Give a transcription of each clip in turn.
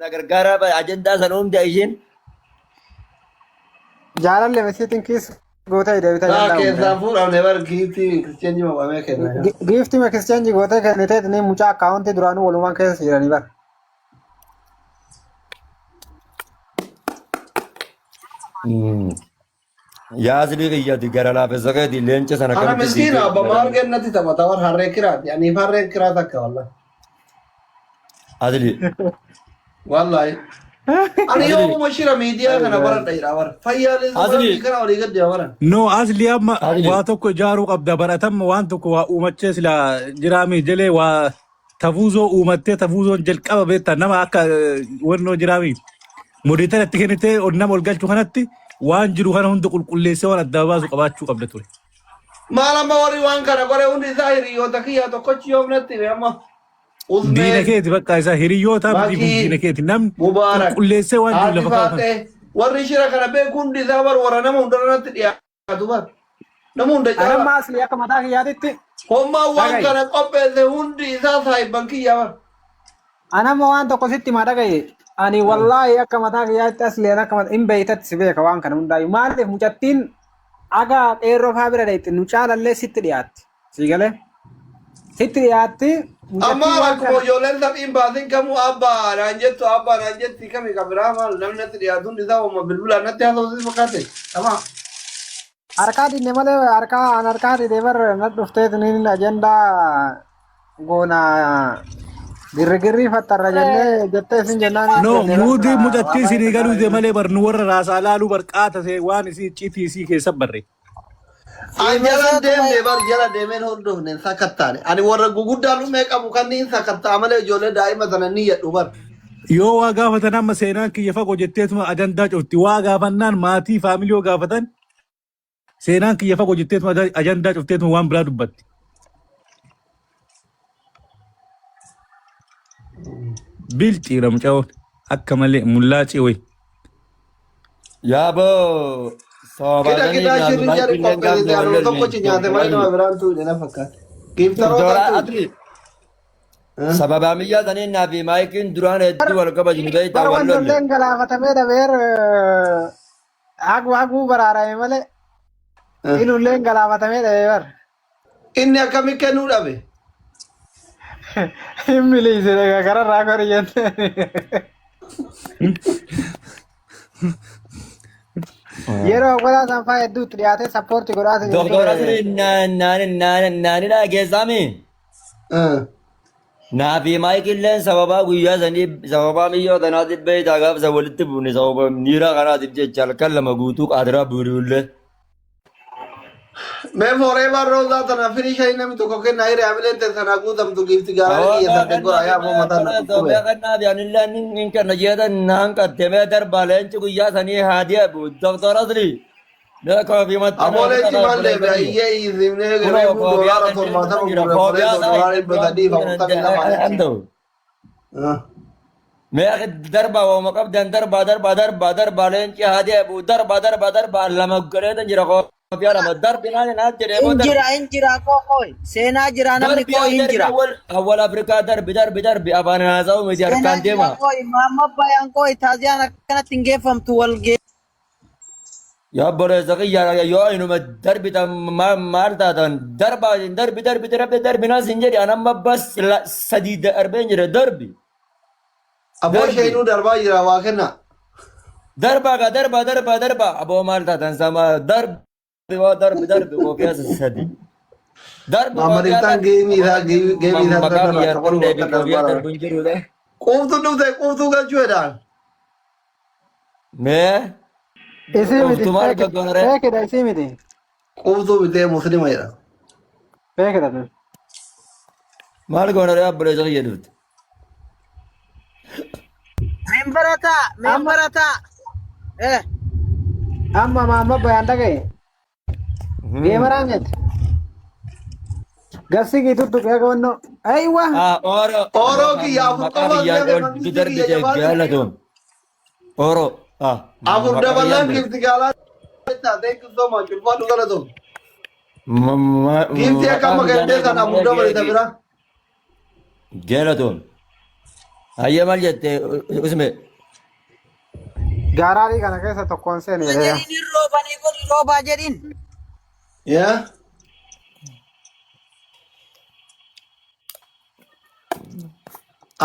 Na gargaaraa bahe ajandaa sana hunda isheen. Jaalallee misiitiin kiis gootee deebitee Naa ajandaa uumte. keessaa fuudhamne bar giiftii exchange maqamee kenna. Giiftii exchange gootee kenniteet ni mucaa akkaawuntii duraanuu walumaan keessa jiranii bara. Yaasni kiyyati gara laafessa keeti leenca sana Ana akkamitti miskiina siitee abba maal kennatti taphata war harree kiraati. Aniif harreen kiraa takka wallahi. Asli. Wallahi. Ani Asli. yoomuma shira miidiyaa kana baradha jedha bara. Fayyaalee Asli. kana olii gad deema bara. No asli amma Asli. waa tokko ijaaruu qabda baratamma waan tokko waa uumachee sila jiraami jedhee waa tafuuzoo uumattee tafuuzoon jalqaba beektaa nama akka wannoo jiraami moditara itti kennitee ol nama ol galchu kanatti waan jiru kana hunda qulqulleessee waan adda baasu qabaachuu qabda ture. Maal amma warri waan kana godhe hundi isaa hiriyoota kiyyaa tokkochi yoom natti hime amma. Diina Usmeen, keeti bakka isaa hiriyoota miti kun Makii, diina keeti namni Mubaarak, qulqulleessee waan jiru Haati lafa kaa'u kana. Faaxee warri shira kana beeku hundi isaa bar warra nama hundarra natti dhiyaatu bar. Nama hunda Anamma caalaa. asli akka mataa kiyyaatitti Hommaan waan dhaga'i. kana qopheesse hundi isaa saahibban kiyyaa bar. Anamma waan tokko sitti himaa dhaga'i. Ani wallaahi akka mataa kiyyaatti asli akka mataa hin beeytatti si beeka waan kana hundaayyuu. Maaliif mucattiin aga qeerroo faa bira deetti nu caalallee sitti dhiyaatti. Sii galee? Sitti dhiyaatti Amma mucattiin waan akkuma kana ijoolleen taphiin baasin kamuu abbaa naan jettu abbaa naan jetti kami kan biraa maal namni natti dhiyaatu hundi isaa uuma bilbilaan natti haasa'u fakkaate. Tamaa. Harkaa dinne malee harkaa an harkaa dide bar na dhufteet niin ajandaa goona girrigirrii fattarra jennee jettee isin jennaan hin No, jenne bar muudii waa mucattii baay'ee isinii galuu dide takka malee bar nu warra raasaa laaluu bar qaata see waan isii icciitii isii keessa barre. An jalan Siimesoo deemne bar jala deemeen hordofne hin sakattaane. Ani warra guguddaa lumee qabu kanneen sakatta'a malee ijoollee daa'ima sana ni yadhu bar. Yoo waa gaafatan amma seenaan kiyya fagoo jetteetuma ajandaa cufti. Waa gaafannaan maatii faamilii yoo gaafatan seenaan kiyya fagoo jetteetuma ajandaa cufteetuma waan biraa dubbatti. Bilxiidha mucayoon akka malee mullaacii wayi. Yaa boo Kida sababaa kidaa sanii shirri naafi jarri maayikilleen qopheessite gaafne anuma wal tokkochi nyaate malee nama biraan tuudhe na fakkaate. Giiftaroota Doktora tuudhe. Atli sababaa miyyaa sanii naafi maayikiin duraan hedduu wal kabajnu beektaa Bar wal lolle. wantolleen galaafatamee dhabeer haguu baraarame malee inulleen galaafatamee dhabee bar. Inni akkami kennuu dhabe? Hin miliise egaa kararraa kori jette. Yeroo awwalaa san faa hedduutti dhiyaatee sappoorti godhaa hin Doktora ture. Asli naanidha keessaami. Naafi maayikilleen sababaa guyyaa sanii sababaa miyyoo tanaatiif beektaa gaafsa walitti buune sababa miira kanaatiif jecha halkan lama guutuu qaadiraa buuniullee. Mee forever roozaa tana firii shayii namni tokko kenna hiree hamileen ta'e sanaa guutamtu giifti gaarii kiyya sadde gora yaa moo mataan na dhukkube. Aboo leenci maal deebi'a iyyee iyyisiifnee reefuu doolaara 70 gurgure forever doolaara 342 leenci. Mee darbaa waama qabdan darbaa darbaa darbaa darbaa leenci haa deebi'u darbaa darbaa darbaa lama godheetan jira koofiyaa lama darbi naan naan jedhee Hin booda jira hin jira koo kooy seenaa jira namni darbi koo haa hin darbi jira. awwal awwal Afrikaa darbi darbi darbi afaan haasa'u miti Seenaa harkaan jira deema. kooy maamma bayaan kooy taaziyaan akkanatti hin geeffamtu wal gee. Yaa obboleessa kiyya yoo inuma darbitan maal taatan darbaa darbi darbi darbi darbi naan sin jedhi an amma bas sadii darbeen jira darbi. Aboo Darbi. shayinuu darbaa jira waa kenna. Darbaa gaa darbaa darbaa darbaa aboo maal taatan sama darbi waa darbi darbi koofiyaa sadi. Darbi Maamma koofiyaa Riftaan geemii isaa geemii isaa maqaa irra kiyyaa kafaluuf deebi akka koofiyaa darbaa darbu hin jirudha. Quuftuu dhufte quuftuu galchuu jedhaan. Mee Isii miti quuftuu maal gaggoonare? feekidha isii miti Quuftuu bitee muslima jedha. feekidha. Maal goonare obboleessa kiyya dhufte? Membarataa membarataa. Eh Amma maamma bayaan dhagaye. Geemaraan jette. Gabsi giitutti eegawannoo. Aywa. Ah, oro. Oroo kiyya afur Maqaa qofa kiyyaan illee ol mangisti darbite kiyya jabaatu. galatoon. Oro. Ah, Afur maqaa daballaan kiyyaan giifti gaalaa thank you so much ulfaadhu galatoom. Giiftii akka maqaa amma kiyyaan kennee sana afur dabalita bira. Galatoon. Hayyee maal jette usme? Gaaraarii kana keessa tokkoon seeni jedhee. Jedhiin hin roobanii godhi roobaa jedhiin. Yaa.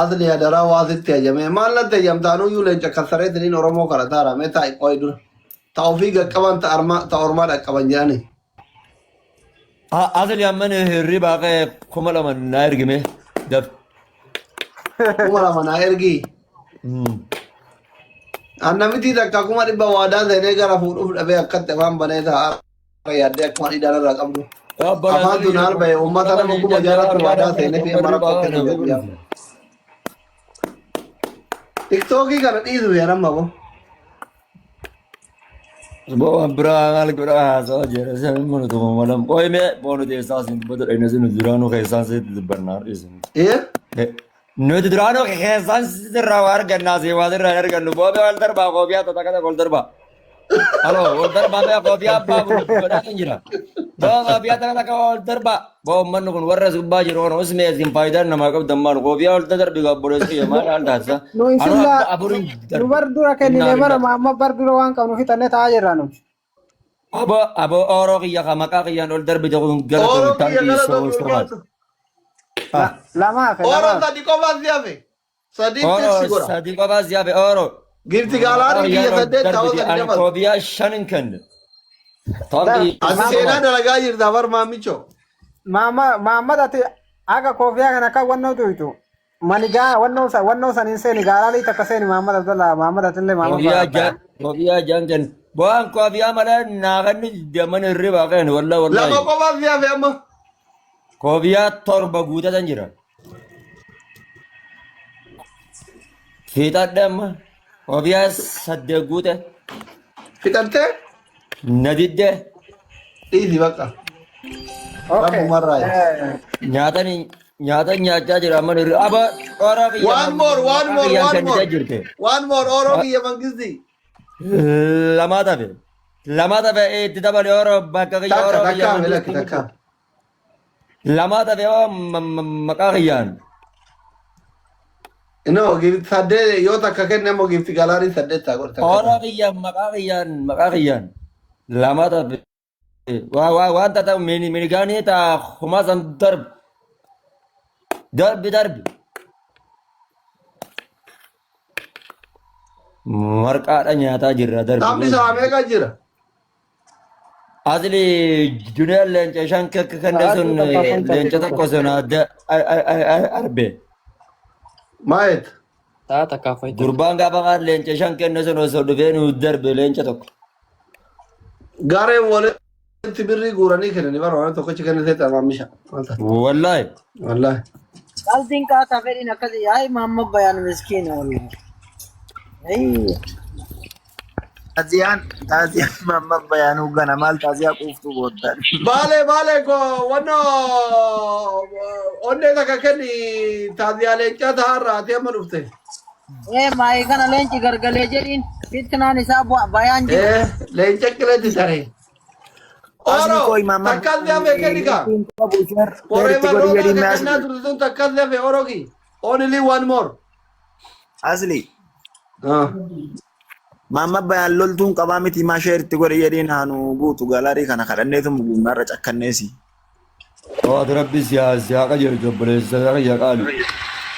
Asli hadaraa waa sitti hajamee maal natti hajamtaanuyyuu leenca kassareetiniin Oromoo kana taara mee taa'i qo'i dura. Ta ofii gaqqaban ta armaa ta ormaa dhaqqaban jedhani. Asli amman hirribaa ka'e 2000 naa ergime. Daf. 2000 naa ergii. An namitii takka 100,000 waadaa seenee gara fuudhuuf dhabee akkatti afaan banee taa'aa yaaddee akkuma dhidhaan irraa qabdu. Afaan tun haal ba'e uummata nama 6000tti waadaa seenee fi amma rakkoo kennu jedhu. Tiktookii kana dhiisu yaa nama boo. Waan biraa maal godhaa haasawaa jira. Isin mana tokko malam. Qoy mee boonu teessaa isin dubbatu dhayna isin duraanuu keessaan sitti dubbannaa isin. Ee? Nuti duraanuu keessaan sirraa waa argannaa si waa sirraa hin argannu. Boobee wal darbaa koofiyaa takka takka wal darbaa. Halo wal darbaa mee koofiyaa abbaa godhaa kan jira. Boo koofiyaa takka takka wal darbaa. Boo ummanni kun warra subbaa jiru kana usmee isin faayidaan namaa qabdan maal koofiyaa wal darbi gaabboleessu kiyya maal haal taasisa. Nu Anuu isilla abba afurin nu darbe. bar dura kennine Innaa bara lillahi. maamma bar dura waan qabnu fixannee taa'aa jirra nu. Abo abo ooroo kiyya ka maqaa kiyyaan ol darbite kun galatoomi Ooroo kiyya thank you so galatoomi so much. ulfaatu. Ah. Lama hafe lama Ooroo hafe. sadi qofaa si hafe. Sadiin Ooroo fiksi godha. sadi qofaa si hafe ooroo. Gifti Maqaa gaalaanii kiyyaan kiyya ol saddeet ta'uu darbite sadi ani dabalu. koobiyaa shan hin kenne. Thank Dar you Ati so seenaa much. dalagaa jirta bar maamicho. Maamma Maammad ati aga koofiyaa kana akka wannoo tuytu. Manigaa wannoo san wannoo san hin seeni gaaraarii takka seeni Maammad Abdallah Maammad atillee Maammad Koofiyaa baadha. jaan koofiyaa jaan kenne. Bu'aan koofiyaa malee naa kennu deeman hirribaa kennu wallahi wallahi. Lama qofaa si hafe amma. Koofiyaa torba guutatan jira. Fiixadhe amma. Koofiyaa saddeet guute. Fixattee? Na didde. Dhiisi bakka. Okay. Rabbumarraa. Nyaatan nyaatan nyaachaa jira amma nirri. Aba qoraa kiyya One more, one maqaa more, kiyyaan one kennitee more. jirte. One more, Oroo kiyya mangisti. Lamaa tafe. Lamaa tafe itti dabale oroo bakka kiyya Takka, oroo kiyya takka, lakki, mangisti. takka. Lamaa tafe oo maqaa kiyyaan. No, gifti saddeet yoo takka kenne immoo gifti galaarii saddeet taa godhe takka. Oroo kiyya maqaa kiyyaan maqaa kiyyaan. Lamaa tafe. Waa waa waan tata mini minigaanii taa humaa san darbi. Darbi darbi. Marqaadha nyaataa jirra darbi. Taphni isaa meeqa jira? Asli junior leenca shan kakka kenne sun leenca tokko sun adda arbe. Maayet. Taa takkaaf fayyadamu. Gurbaan gaafa kaan leenca shan kenne sun osoo dhufee nu darbe leenca tokko. Gareen walitti birrii guuranii kennanii bara waan tokkichi kenne seexa maamisha. Wallaahi. Wallaahi. Qalbiin qaataa fedhiin akkasii yaa'ii maamma bayaan miskiina wallahi. Ayii. Taaziyaan taaziyaan mamma bayaanuu gana maal taaziyaa quuftuu booddan. Baalee baalee ko wanno onnee takka kenni taaziyaa leencaa ta'arraa ati amma dhufte. Ee maayii kana leenci gargalee jedhiin fitnaan isaa bayaan jiru. Ee leenca qileetti taree. Asli Oro koo imaamma takkas hafe kenni kaa. qabu sheer Forever itti godhi roobaa jedhiin ka mee kennaa asli. turte sun takkas hafe orogi. Only one more. Asli Ah. maamma bayaan loltuun qabaa miti maa sheer itti godhi jedhiin haanu guutu galaarii kana kadhanneetu guunnarra cakkanneesi. Waati rabbi si haa qajeelchu obboleessa isaa kiyya qaali.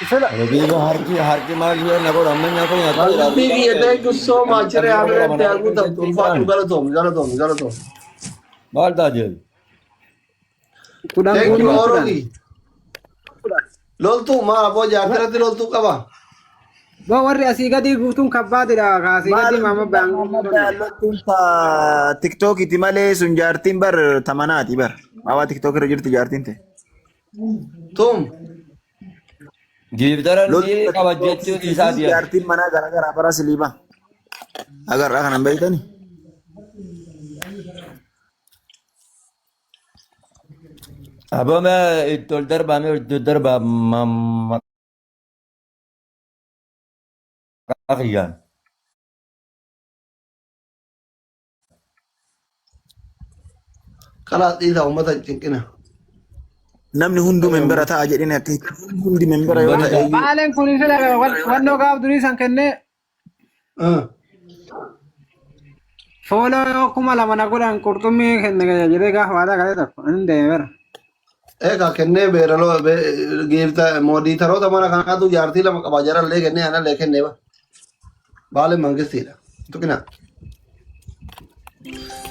Sila Rabiiba harki harki maal ishee na godha amma nyaata nyaataa jira. Mangistii kiyya thank you so much. Ree hamileetti haa guutamtu. Ulfaadhu galatoomi galatoomi galatoomi. Maal taatee? kudhan Thank you guutuu kudhan. orogi. Loltuu maal aboo jaartirratti loltuu qaba. Boo warri asii gadii guutuun kabbaatidha. Asii Maal gadii maamma bayaan maamma guutuun bayaan loltuun ta tiktookiti malee sun jaartiin bar tamanaati bar. Maawaa tiktook irra jirti jaartiin ta'e. Tum. Giiftaran ni Loltuun qaba jechuun isaati. jaartiin manaa garaagaraa bara siliiba. Agarraa kanan beektani. Aboo mee itti ol darbaa mee itti ol darbaa maqaa kiyyaan. Kalaas dhiisa uummata hin cinqina. Namni hunduu membera ta'a jedheen akka hundi membera yoo ta'e iyyuu Baaleen kun sila wannoo gaaf durii san kennee follow yoo 2000 na godhan qurxummii kenne jedhee gaafa waadaa galee tokko inni deeme bara. Egaa kennee beeraloo giifta moodiitaroota mana kanaatu jaartii lama qaba jarallee kennee anallee kennee ba. Baaleen mangistiidha. Tuqina.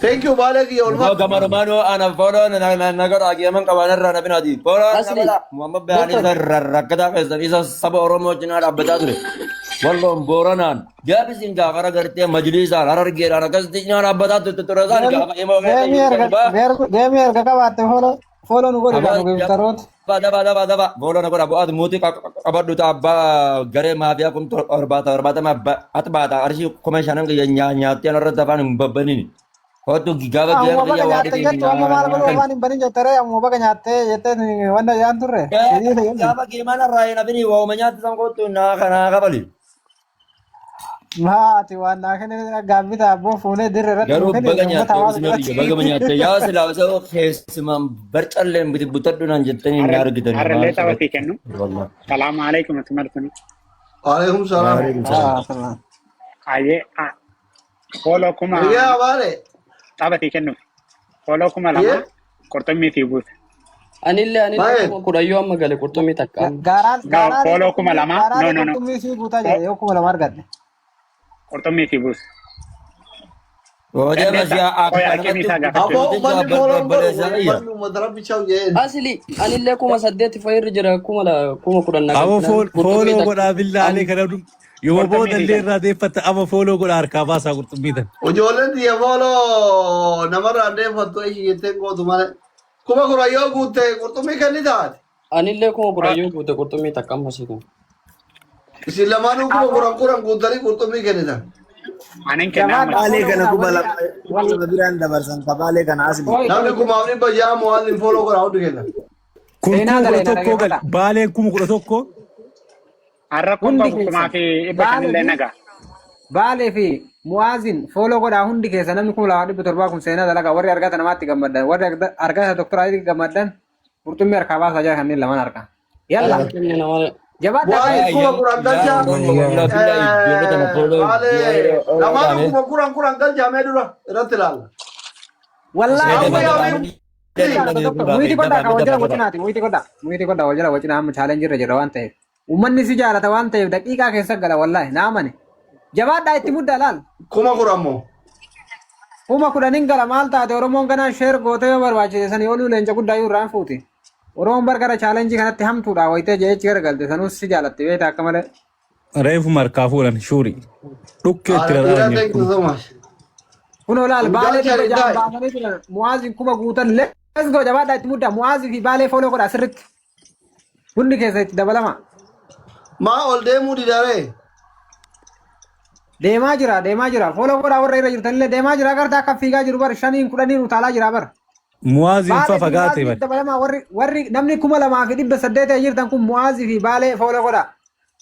Thank you baalee kiyya Yoo olmaa. gamanumaanuu ana follow na godhaa geeman qabaan irraa na binaati. Follow na Asli. godhaa. Muhammad Bayaan isa rakkataa keessan isa saba Oromoo cinaa dhaabbataa ture. Walloon Booranaan gaafisiin gaafa gartee majliisaan harargeedhaan akkasitti cinaa dhaabbataa turte ture isaan gaafa himoo keessa Geemii erga geemii erga qabaatte follow follow nu godhi kan giiftaroota. Daba daba daba daba follow na godha bu'aatu muutii qabadhu ta'a abbaa garee maafiyaa kun torbaata torbaatama ati baata arshii 5000 kiyya nyaattee irratti afaan hin babbanini. Hootu gaafa Amma geema baga kiyya waa nyaatte dhibee jettu amma maal godhu afaan hin banin jette ree amma baga nyaatte jettee wanta jedhan turre. Gaafa geemaan irraa hin hafini waa'uma nyaatti san kootu naa kanaa kabali. Maati waan naa kenne gaabbita abboo fuunee dirree irratti Garuu nu kenne baga uummata nyaatte hawaasa usuma biyya baga biratti. nyaatte yaa silaa osoo keessumaan barcalleen biti butadhu naan jettanii hin argitanii Harrallee maal tapha sii kennu. Wallah. Salaamu alaikum itti martuni. Waalaikum salaam. Waalaikum salaam. Ah, salaam. Ayyee follow kuma Yaa baalee. tapha sii kennuuf. Follow 2000 Yee. qurxummii sii buusa. Anillee Baay'ee. 10,000 yoo amma gale qurxummii takka amma. Gaaraan No, gaaraan follow 2000. No, gaaraan no, no. qurxummii sii guutaa jira yoo 2000 argadhe. Qurxummii sii buusa. Hojii Dandeessa. mashaa Qoy harkeen isaa gaafachuu. Aboo uummanni follow godhu obboleessa kiyya. uummanni uummata rabbi chaw jeen. Asli anillee 8000 fa'irra jira 10,000 na Aba galchinaan qurxummii follow takka. godhaa billaalee kana yoo Qurxummii booda sii illee kenna. irraa deeffatta aba follow godhaa harkaa baasaa qurxummii tan. Ijoolleen tiyya follow namarraa deeffattu ishii jetteen gootu malee. 10,000 yoo guutte qurxummii kenni taate. Anillee 10,000 yoo guute qurxummii takka amma sii kenna. Isin lamaanuu 10,000 10,000 guuttanii qurxummii kennitan. Anin kenna amma. Jabaadhaa Baalee follow kana godhaa kuma warri lama kuma lama biraan dabarsan ka baalee kana asli. Namni 1600 mu'aazin follow godha hundi kenna. Kun Seenaa kuma kudha galee na tokkoo gal dhaggeeffadha. baaleen 11,000 Har'a kun Hundi qabu kumaa keessan fi dhibba baalee shanillee fi nagaa. baalee fi mu'aazin follow godhaa hundi keessa namni 2700 kun seenaa dalagaa warri argata namaatti gammaddan warri argata doktora Ayitti gammaddan qurxummii harkaa baasaa jira kanneen lamaan harkaa. Yalla Qurxummii nama jabaadhaa Mu'aazin guys. 10,000 galcha. Wallah billahi ijoollee tana follow Baalee lamaanuu 10,000 10,000 galcha mee dura irratti ilaalla. Wallaahi Amma amma yaamii Muyitii godhaa kan wal jala wacinaati. Muyitii godhaa. Muyitii godhaa wal jala wacinaa amma challenge irra jira waan ta'eef. Uummanni si jaalata waan ta'eef daqiiqaa keessa gala wallaahi naa amane. Jabaadhaa itti muddaa laal. 10,000 moo. 10,000n gala maal taate Oromoon ganaa share gootee yoo barbaachise sanii oluu leenca guddaa iyyuu irraan fuuti. Oromoon bar gara challenge kanatti hamtuudha wayitee jeechi garagalte sanuus si jaalatti beekta akka malee. Reefu markaa fuudhan shuuri. Dhukkee itti Haadha rarra'an thank you jiru. so much. Kunoo laal baalee Galcha 600 Riddaay. baasanii turan Mu'aaziin kuma guutan let's go jabaadhaa itti muddaa Mu'aazii fi baalee follow godhaa sirritti. Hundi keessa itti dabalama. Maa ol deemuu didaree? Deemaa jira deemaa jira follow godhaa warra irra jirtanillee deemaa jira agartaa akka fiigaa jiru bar shaniin kudhaniin utaalaa jira bar. Muwaaziin fa Baalee fi fagaate Mu'aazii bari. dabalamaa warri warri namni 2800 jirtan kun Mu'aazii fi baalee follow godhaa.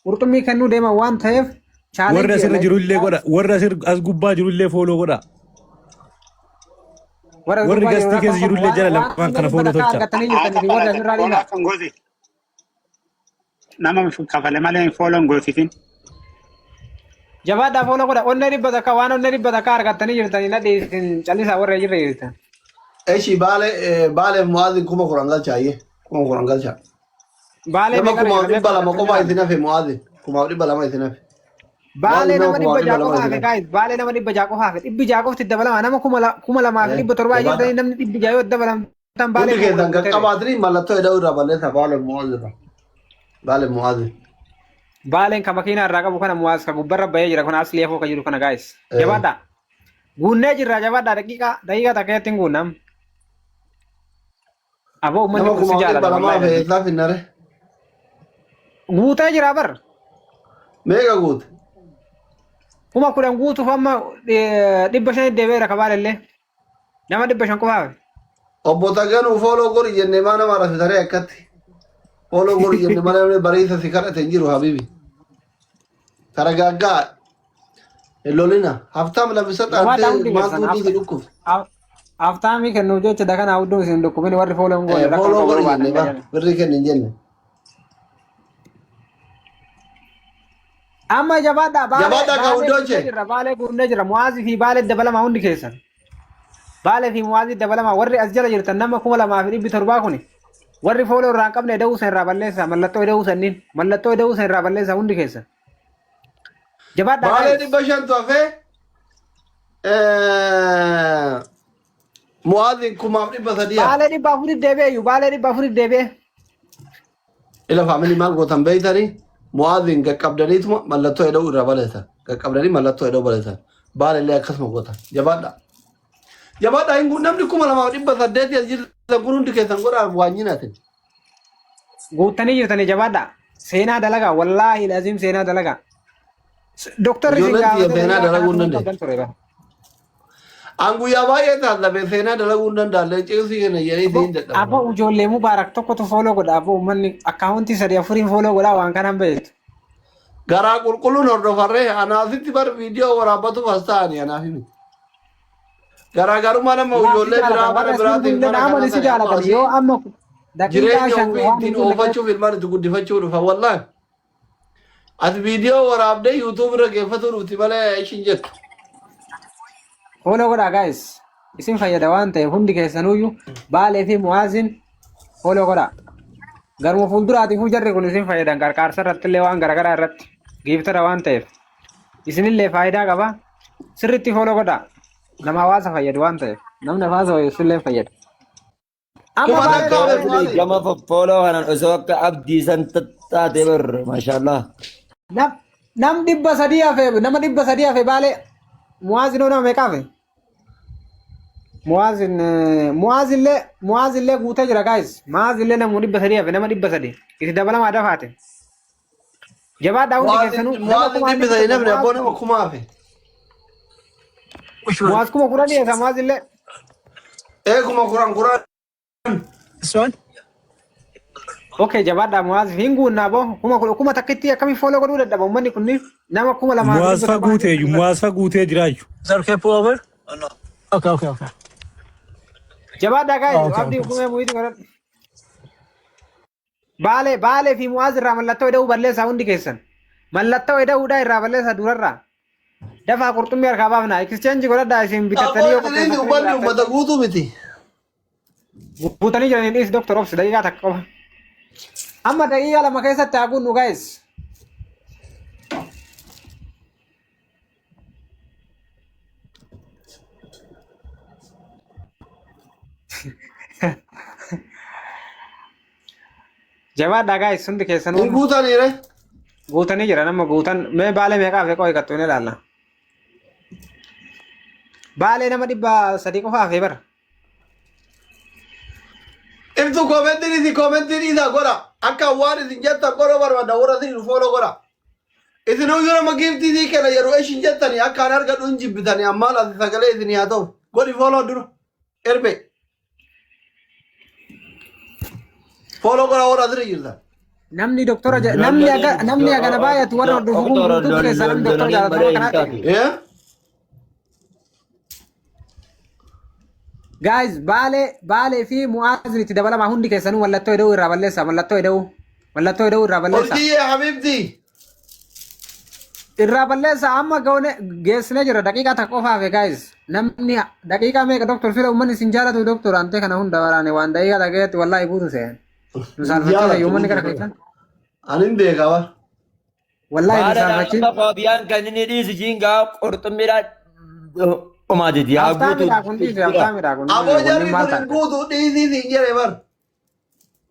Qurxummii kennuu deeman waan ta'eef Warri challenge asirra jiru illee godha. Warri asir as gubbaa jiru illee follow godha. Warra Warri gubbaa jiru gastii keessa rakkoon jiru qabu illee waan jala waan lamaan kana dhibba follow takka tolcha. argattanii jirtanii fi warra asirraa Follow dhiisaa. akka hin goosif. Nama kafale malee follow hin goosisin. Jabaadhaa follow godha. Onnee 100 waan onnee 100 argattanii jirtanii na dhiisin callisaa warra jirra jirtan. Eshi baalee baalee mu'aazin 10,000 galcha ayyee 10,000 galcha. Baalee Nama meeqa kumaaf jira? dhibba lama qofa isin hafe mu'aazin kumaaf dhibba lama isin hafe. Baalee Mu'aazin nama nama kumaaf 600 dhibba lama qofa isin hafe hafe. guys. Baalee nama 600 qofa hafe. 600 qofti dabalama. Nama 2700 Jabaadha. jirtanii namni 600 yoo dabalamtan baalee Hundi kuma keessan kudhan guuteera. qaqqabaatanii mallattoo eda'uu irraa balleessa baalee mu'aazin irraa. Baalee mu'aazin. Baaleen ka makiinaa irraa qabu kana Mu'aaz ka gubbarra bahee jira kun asli afoo ka jiru kana guys. Jabaadhaa. Guunnee jirra jabaadhaa daqiiqaa daqiiqaa takka itti hin guunnam. Aboo uummanni Nama kun si kumaaf dhibba jaalata lama hafe wallaahi. eessaa finnare? Guutee jira bar. Meeqa guute? 10,000 guutuuf amma 500 deebi'eera ka baalellee. Nama 500 qofa hafe. Obbo Taganuu follow godhi jennee maa nama rafisaree akkatti. Follow godhi jenne malee namni bariisa si kadhate hin jiru habibi. Taragaaggaa hin lolina. Haftaam lafisa Jabaadhaa xaantee hundi keessan maaltu si dhukkufe. Aftaamii kennuuf jecha dakanaa hudduu isin dhukkubini warri fooloo hin goone rakkoo Fooloo qabu godhi barbaadne jenne bar birrii kenni hin jenne. Amma jabaadhaa baalee Jabaadhaa kaa baalee huddoo guunnee ishee. jirra baalee guunnee jirra mu'aazii fi baalee dabalamaa hundi keessan. Baalee fi mu'aazii dabalamaa warri as jala jirtan nama 2700 kuni warri fooloo irraa hin qabne eda'uu san irraa balleessaa mallattoo eda'uu sanniin mallattoo eda'uu san irraa balleessaa hundi keessan. Jabaadhaa Baalee guys. 500tu hafee Mu'aaziin 1300 hafe. Baalee 400 deebi'e iyyuu baalee 400 deebi'e. Ila faamilii maal gootan beeytanii Mu'aaziin qaqqabdaniituma mallattoo eda'uu irraa balleessan. Qaqqabdanii mallattoo eda'uu balleessan. Baalellee akkasuma gootan. Jabaadhaa. Jabaadhaa hin namni 2800 as jirtan kun hundi keessan godhaa waan nyinaatin. Guuttanii jirtanii jabaadhaa. Seenaa dalagaa wallaahi laziim seenaa dalagaa. Doktarri isin Ijoolleen tiyya gaafate seenaa daqiiqaa dalaguu hin kana dandeessu. qabdan ture bara. An guyyaa baay'ee taallabe seenaa dalaguu hin danda'allee ciisii kana jedhee Abbo siin dadhaba. abbo ijoollee mubaarak tokkotu fooloo godha abbo uummanni akkaawuntii sadii afuriin fooloo godha waan kanaan beektu. Garaa qulqulluun hordofarree anaasitti bar viidiyoo waraabbatuuf as ta'anii anaaf himi. Garaagarummaa nama Laa si ijoollee biraa jaalatan mana warra siin biraatiif kunillee mana naamoni kanaa si sani amma jaalatan asii yoo amma daqiiqaa jireenya 5 ofii waan ittiin hin guunne oofachuuf ilmaan itti guddifachuu dhufa wallaahi. Ati viidiyoo waraabdee yuutuub irra geeffatuu dhufti malee ishiin jettu. Follow godhaa guys. Isin fayyada waan ta'eef hundi keessanuyyuu Baalee fi Mu'aazin follow godhaa. Garuma fuulduraatiifuu jarri kun isin fayyadan qarqaarsa irratti illee waan garaagaraa irratti giiftara waan ta'eef isinillee faayidaa qaba. Sirriitti follow godhaa. Nama hawaasa fayyadu waan ta'eef namni hawaasa fayyadu illee fayyada. Amma Kuma baalee takka baalee hafe Mu'aazin. Mu'aazin. Gama follow kanan osoo akka abdii san taate bar maashaallah. Nam nam 300 hafe nama 300 hafe baalee Mu'aazin hoo nama meeqa hafe? Mu'aazin Mu'aazillee Mu'aazillee guutee jira guys. Mu'aazillee nama 300 hafe nama 300 itti dabalamaa dafaate. Jabaadhaa hundi keessanuu nama Mu'aazin kumaa dhibbi dhibba sadii tokko namni abboo Mu'aaz nama kuma hafe. Mu'aaz 10,000 eessa Mu'aazillee. Ee 10,000 10,000. Okay jabaadhaa Mu'aaz hin guunnaa boo 10,000 1,000tti akkamiin fooloo godhuu dadhaba uummanni kunniin nama kuma lamaa fi Muwaaz dhibba fa torbaa guutee dhibba muwaaz fa guutee jiraachu. Jabaadhaa guys abdii kumee mu'iitu godhadhu. Baalee Baalee fi Mu'aaz irraa mallattoo eda'uu balleessaa hundi keessan. Mallattoo eda'uudhaa irraa balleessaa durarraa. Dafaa qurxummii harkaa baafna. Exchange godhadhaa isin bitattanii yoo Abboo isiniin qopheeffattanii uummanni jiraattan. uummata guutuu miti. Guutanii jiranii dhiis Dr. Obsi daqiiqaa takka qofa. Amma daqiiqaa 2 keessatti haa guunnu guys. Jabaadhaa guys hundi keessanuu Hin guutanii re. guutanii jiran amma guutan mee baalee meeqaa fi qo'i qattu ni ilaalla. Baalee nama 300 qofa hafee bara. Ibsu koomentiin isin koomentiin isaa godha. Akka waan isin jettan godhuu barbaadda warra isin fooloo godha. Isin uyyuu nama giiftii sii kenna jedhu ishin jettanii akka an argadhu hin jibbitanii ammaan as sagalee isinii haa ta'u. Godhi fooloo dura. Erbe. Fooloo godha warra asirra jirtan. Namni doktora namni aga namni agana baay'atu warra hordofu kun guutuu keessaa namni doktora jaalatu nama kanaa ta'e. Eh? Guys, Baalee Baalee fi Mu'aazin itti dabalamaa hundi keessanuu mallattoo eda'uu irraa balleessaa mallattoo eda'uu mallattoo eda'uu irraa balleessaa. Urjiyyee Habiibtii. Irraa balleessaa amma goone geessine jira daqiiqaa takka qofa hafe guys. Namni daqiiqaa meeqa doktor sila uummanni isin jaalatu doktor antee kana hunda waraane waan daqiiqaa takka wallaahi guutu seen. Nu saalfachiisa yoo uummanni gara keessan. Ani hin beeka bara. Wallaahi nu Baala saalfachiisa. amma koobiyaan kan inni dhiisu jiingaa qurxummiidhaan dhumaa didi haa guutu. Haftaamidha kun dhiise haftaamidha kun Aboo kunniin jarri maal kun hin taate. guutu dhiisii siin jedhe bar.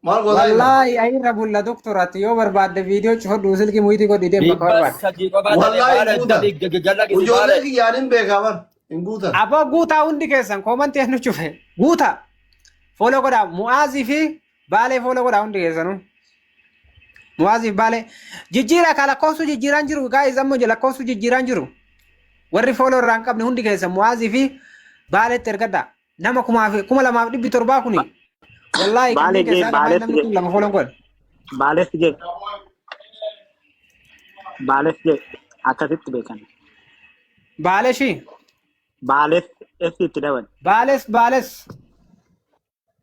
Maal gootaa jirta? Wallaahi ayirra bulla doktor ati yoo barbaadde viidiyoo cufadhu silkii muyitii godhi deem bakka barbaadde. 300 qofaa ta'e Wallaahi baala hin guutan. dabi galla gisi Ijoollee baala. kiyyaan hin beekaa bar. Hin guutan. Aboo guutaa hundi keessan koomantii eenyu cufe guutaa fooloo godhaa Mu'aazii fi Baalee fooloo godhaa hundi keessanuu. Mu'aazii fi Baalee jijjiiraa kaa lakkoofsuu jijjiiraan jiru gaa'is ammoo lakkoofsuu jijjiiraan jiru. Warri fooloo irraa hin qabne hundi keessan Mu'aazii fi Baaleetti ergadhaa. Nama 2700 kuni wallaahi Baalee kanneen gee keessaa lamaan baaleetti namni gee kun lama fooloon godhe. baaleetti gee baaleetti gee akkasitti beekan. Baalee shii. Baalees S itti dabali. Baales Baales.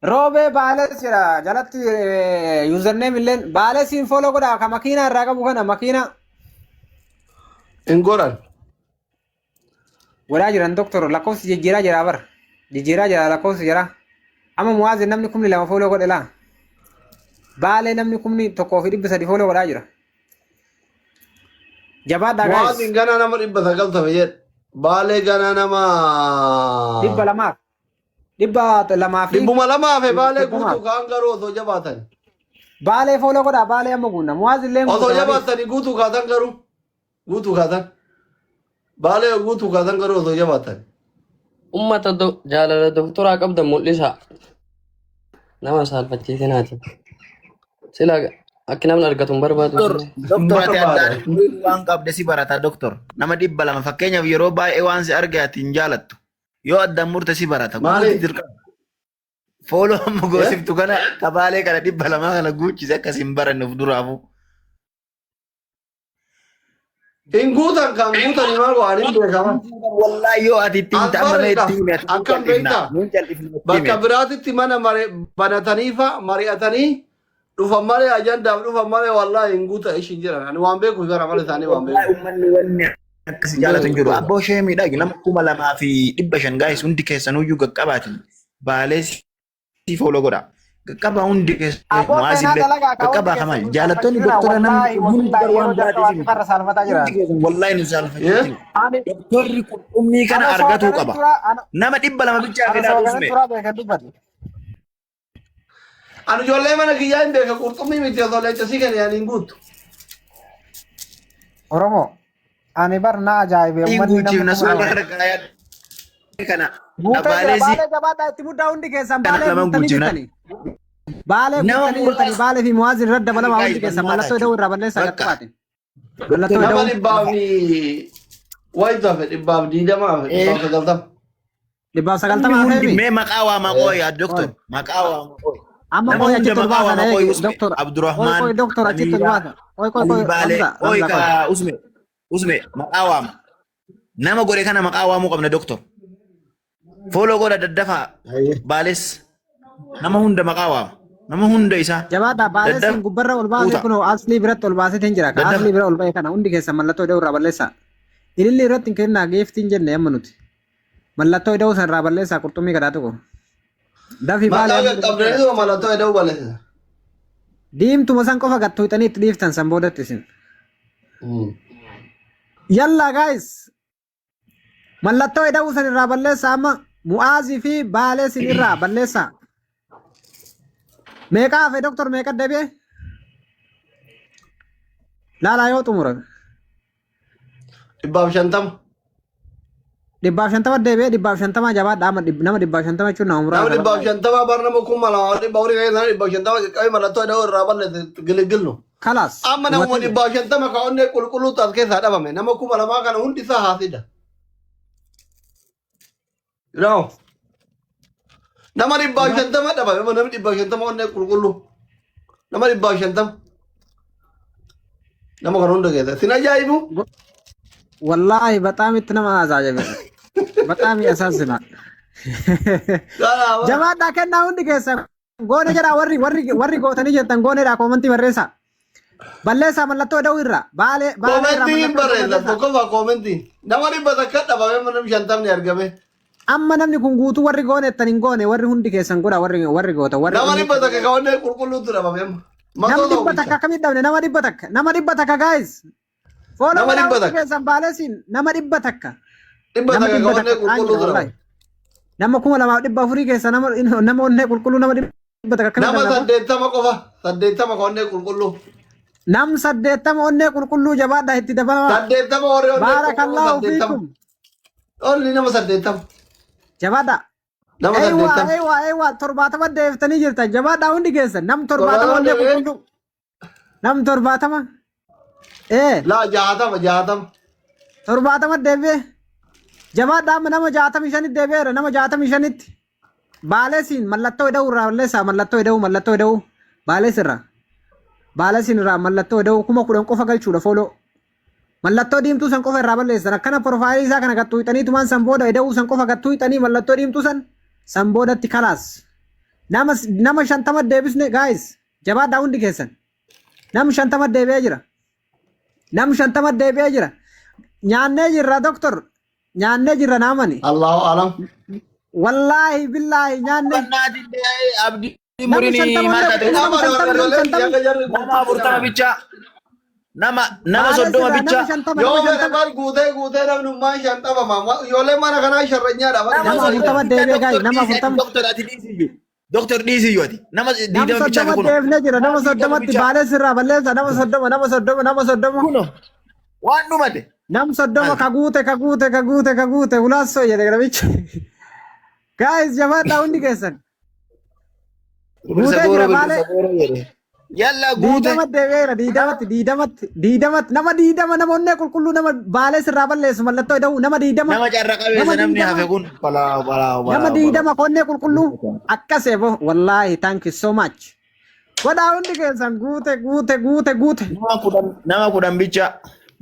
Roobee Baales jedha jalatti username illeen Baalesiin follow godhaa ka makiinaa irraa qabu kana makiinaa Hin godhan. Godhaa jiran doktor, lakkoofsi jijjiiraa jira bar, jijjiiraa jira lakkoofsi jira. Amma Muwaazin namni 2000 follow godhe laa. Baalee namni 1300 follow godhaa jira. Jabaadhaa guys. Muwaazin ganaa nama 900 tafe jedhe. Baalee ganaa nama 200f 200 fi 200 hafe baalee 200. Guutuu kaan garuu osoo jabaatani. Baalee follow godhaa, Baalee amma guunna. Muwaaz illee Osoo guuta maaliif? jabaatani guutuu kaatan garuu guutuu kaatan. Baalee guutuu kaatan garuu osoo jabaatani. Ummata jaalala doktoraa qabdan mul'isa. Nama saalfachiisinaati. Sila akki namni argatu hin barbaadu. Doktor, doktor, ati Barbaada. addaan hin waan qabde si barata doktor. Nama 200 fakkeenyaaf yeroo baay'ee waan si arge ati hin jaalattu. Yoo addaan murte si barata. Maali? Guuti dirqama. Follow amma goosiftu kana kabaalee kana 200 kana guuchise akkas hin baranne of duraafuu. Hin guutan kan guutanii maal waan hin beekama. Wallaahi yoo ati itti himte amma mee Asbarreedha. itti hime ati nuun Akkam cal'ifna. beektaa? Nuun cal'ifna itti Bakka hime. biraatitti mana mare banatanii fa mari'atanii dhufan malee ajandaaf dhufan malee wallaahi hin guutan ishin jedhan. Ani waan beekuuf bara malee isaanii waan Wallaahi beeku. uummanni wanni akkasi Hin jaalatu hin beeku jiru. beeku. Abboo ishee miidhagi nama 2500 gaayis hundi keessanuyyuu qaqqabaatin. Baalee si follow godha. Qaqqabaa hundi keessan Aboo Mu'aaz seenaa illee dalagaa ka hundi qaqqabaa keessan kamal nu jaalattoonni saalfachiisina doktora namni wallaahi kun hundi wabillaahi gar waan yeroo biraatiif jalqabaatti miti. farra saalfataa Hundi jiran. keessan wallaahi nu Yee? saalfachiisina. Ani Doktorri qurxummii kana ana argatuu sooganan qaba. tura ana Nama 200 bichaa ana fidaa sooganan usme. turaa beekan dubbadhe. Ani ijoollee mana kiyyaa hin beeka qurxummii miti osoo leenca sii kennan ani hin guuttu. Oromoo ani bar na ajaa'ibe Hin uummanni namni guuchifna kuma suura lama. kana gaayaa kana Guutee jira baalee sii baalee jabaadhaa itti muddaa hundi keessan kana baalee laman guuttanii guuchifna. jirtanii. Baalee Nama guuttanii jirtanii muraasa baalee fi muwaazin irra dabalamaa hundi guys keessan barnoota mallattoo ida'uu irraa balleessaa bakka. qaxxaate. Mallattoo Nama ida'uu. dhibbaaf wayitu hafe 120 hafe 190. Dhibbaaf Namni sagaltama hundi hafeemi. mee maqaa waamaa Eh. qooyi yaa doktor maqaa waamaa qooyi. Amma Nama qoy hunda achitti ol maqaa baasa waamaa na qooyi eegi usme doktor. Qoy Abdurrahmaan qoy doktor achitti ol Amiira baasa. Qoy qoy qoy Alii Baalee Hamza qooyi Hamza ka qoy. usme usme maqaa waama. Nama godhe kana maqaa waamuu qabna doktor. Follow godha daddafaa Baales nama hunda maqaa waama. Nama hunda isaa Jabaadhaa daddaf baaleessin gubbarra ol baasee guuta kunoo aslii biratti ol baaseetiin jira. Ka daddafa. aslii bira ol ba'e kana hundi keessan mallattoo ida'uu irraa balleessaa. Ililli irratti hin kennaa geeftiin jenne amma nuti. Mallattoo ida'uu san irraa balleessaa qurxummii gadaa tokko. Dafii baalee Maqaa amma guuttee qaqqabdanii mallattoo ida'uu balleessita. Diimtuma san qofa gad tuuxanii itti dhiiftan san boodatti isin. Yallaa guys mallattoo ida'uu san irraa balleessaa amma Mu'aazii fi Baalee sin irraa balleessaa. Meeqa hafe doktor meeqa deebi'e? Laalaa yoo xumurame. 150. 150 deebi'ee 150 jabaadha amma nama 150 jechuun nama Nama muraasa 150 bar nama 2400 kan isaan 150 qaqqabee mallattoo ida'uu irraa balleesse gilgilnu. Kalaas Amma namuma dhumatee jira. 150 ka onnee qulqulluu taas keessaa dhabame nama 2000 kana hundi isaa haasida. Yoo nama 150 dhabame namni 150 onnee qulqulluu nama 150 nama kana hunda keessa sin ajaa'ibu. Wallaahi በጣም itti nama ajaa'iba. በጣም ያሳዝናል. Jabaadhaa kennaa hundi keessa goone jedhaa warri warri warri gootanii jettan gooneedha koomantii barreessaa. Balleessaa mallattoo ida'uu irraa baalee baalee irraa Koomentii hin mallattoo ida'uu barreessa balleessaa. tokkoffaa koomentii nama 100 dhabame namni 50 argame. Amma namni kun guutuu warri goone jettan hin goone warri hundi keessan godha warri warri goota warri Nama onnee 100 ka onnee qulqulluutu dhabame amma. Nama Matoo 100 tokkicha. akkamitti dhabne nama 100 nama 100 guys. Follow Nama godhaa dhibba hundi takka. keessan baaleesiin nama 100. Dhibba Nama takka dhibba ka onnee takka kaan jira qulqulluutu wallaahi. dhabame. Nama 2400 keessa nama nama onnee qulqulluu nama 100 akkamitti Nama dhabne? 80 qofa 80 ka onnee qulqulluu. Nam 80 onnee qulqulluu jabaadhaa itti dabalamaa. 80 warri onnee qulqulluu Baarakallaahu 80. fiikum. Olli nama 80. Jabaadhaa. Nama Eewwa 80. eewwa eewwa 70 deebiftanii jirtan jabaadhaa hundi keessan nam 70 70 onnee deebi'ee. qulqulluu. Nam 70. Ee. Laa 60 60. 70 deebi'ee. Jabaadhaa amma nama 65tti deebi'eera nama 65tti. Baaleesiin mallattoo ida'uu irraa balleessaa mallattoo ida'uu mallattoo ida'uu baalees irraa. Baaleesiin irraa mallattoo ida'uu 10,000 qofa galchuudha follow. Mallattoo diimtuu san qofa irraa balleessan. Akkana profaayilii isaa kana gattuuxaniitumaan san booda ida'uu san qofa gattuuxanii mallattoo diimtuu san san boodatti kalaas. Nama 50 deebisne, guys, jabaadhaa hundi keessan. Nam 50 deebi'ee jira. Nam 50 deebi'ee jira. Nyaannee jirra, doktor. Nyaannee jirra, naamani. Allahu alam. Wallaahi billaahi nyaanne. Abdii Namni murini 50 maal taate? nama 50, nama 50. Nama 40 bichaa. Nama Baala 30 sirraa nama bichaa. 50, Yoo nama fedhe 50. bar guutee guutee namnummaan 50 ijoollee mana kanaa sharranyaadha. Nama 40 deebi'ee gahi, nama 40. Doktor, ati dhiisiyyuu. Doktor, dhiisiyyuu ati. Nama Nama 20 bichaa 30 fi kunoo. deebinee jira. Nama Nama 20 30tti bichaa. baalee sirraa balleessa. Nama 30, nama 30, nama 30. Kunoo. Waan dhumate. Nam 30 ka guute, ka guute, ka guute, ka guute ulaassoo jedhe namichi. Guys, jabaadhaa hundi keessan. Guutee jira baalee. Yalla guute. 20 deebi'eera, 20tti, 20tti, 20tti, nama 20, nama onnee qulqulluu, nama baalee sirraa balleessu mallattoo ida'u, nama 20. Nama carra Nama qabeessa namni 20. hafe kun balaa balaa balaa. Nama 20 onnee qulqulluu akkas eebo, wallaahi thank you so much. Godhaa hundi keessan, guute, guute, guute, guute. Nama 10, nama 10 bicha.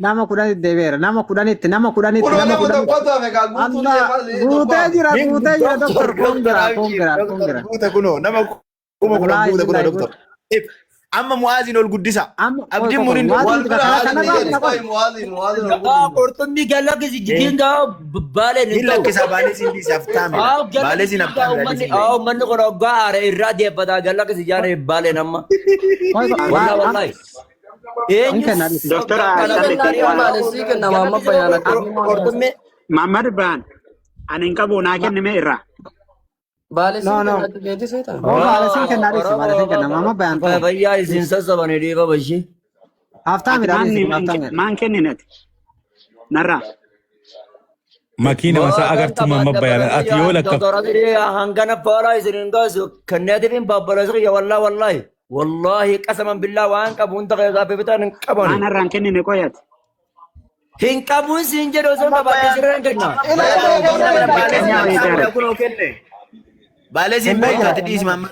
Nama 10tti deebi'eera, nama 10tti, nama 10tti, Kunoo nama nama 10tti. tokkotu hafe kaa guutuun Allah deemaa guutee jira, guutee jira, doktor, congra, congra, congra. Guute kunoo, nama 10,000 Wallaahi guute kunoo billahi doktor. Amma Mu'aaziin ol guddisa. Amma Abdiin muriin Mu'aaziin Wal bira kana haati kana jedhi Mu'aaziin Mu'aaziin ol guddisa. Qurxummii galakkisi jigiin baaleen Hin hin ta'u. lakkisa, baalee siin dhiise haftaamidha. Baalee siin haftaamidha. Uummanni kun hoggaa aare irraa deeffataa galakkisi jaane baaleen amma. Wallaahi wallaahi. Hin kenna. Doktora Baale sii kenna Maamma Bayaan akka. Qurxummii Mahammad Ibrahim, ani hin qabu, naa kennime irraa. Baale sii No, no. kenna tikeetii seetaa? Oo, baale siin kenna dhiisi, baale siin kenna Maamma Bayaan ta'u. Fayyaa isin sassabanii dhiiba bashii. Ati Haftaamidha maan dhiisi, haftaamidha. maan kennine ati? Narraa. Makiina masaa agartuu Mamma Bayaan ati yoo lakkafte. Doktora, hangana foolaa isin hin gaasu kenneetiif hin babbaloosu kiyya, wallaahi wallaahi. Wallaahi qasaman billaa waan qabu hunda keessaa bitaan hin Maan qabani. narraan kennine qoyati? Hin qabuun siin jedhu osoo qabaatee sirra hin kenna. Kunoo kenne. Baalee siin beektu ati dhiisi Maamma.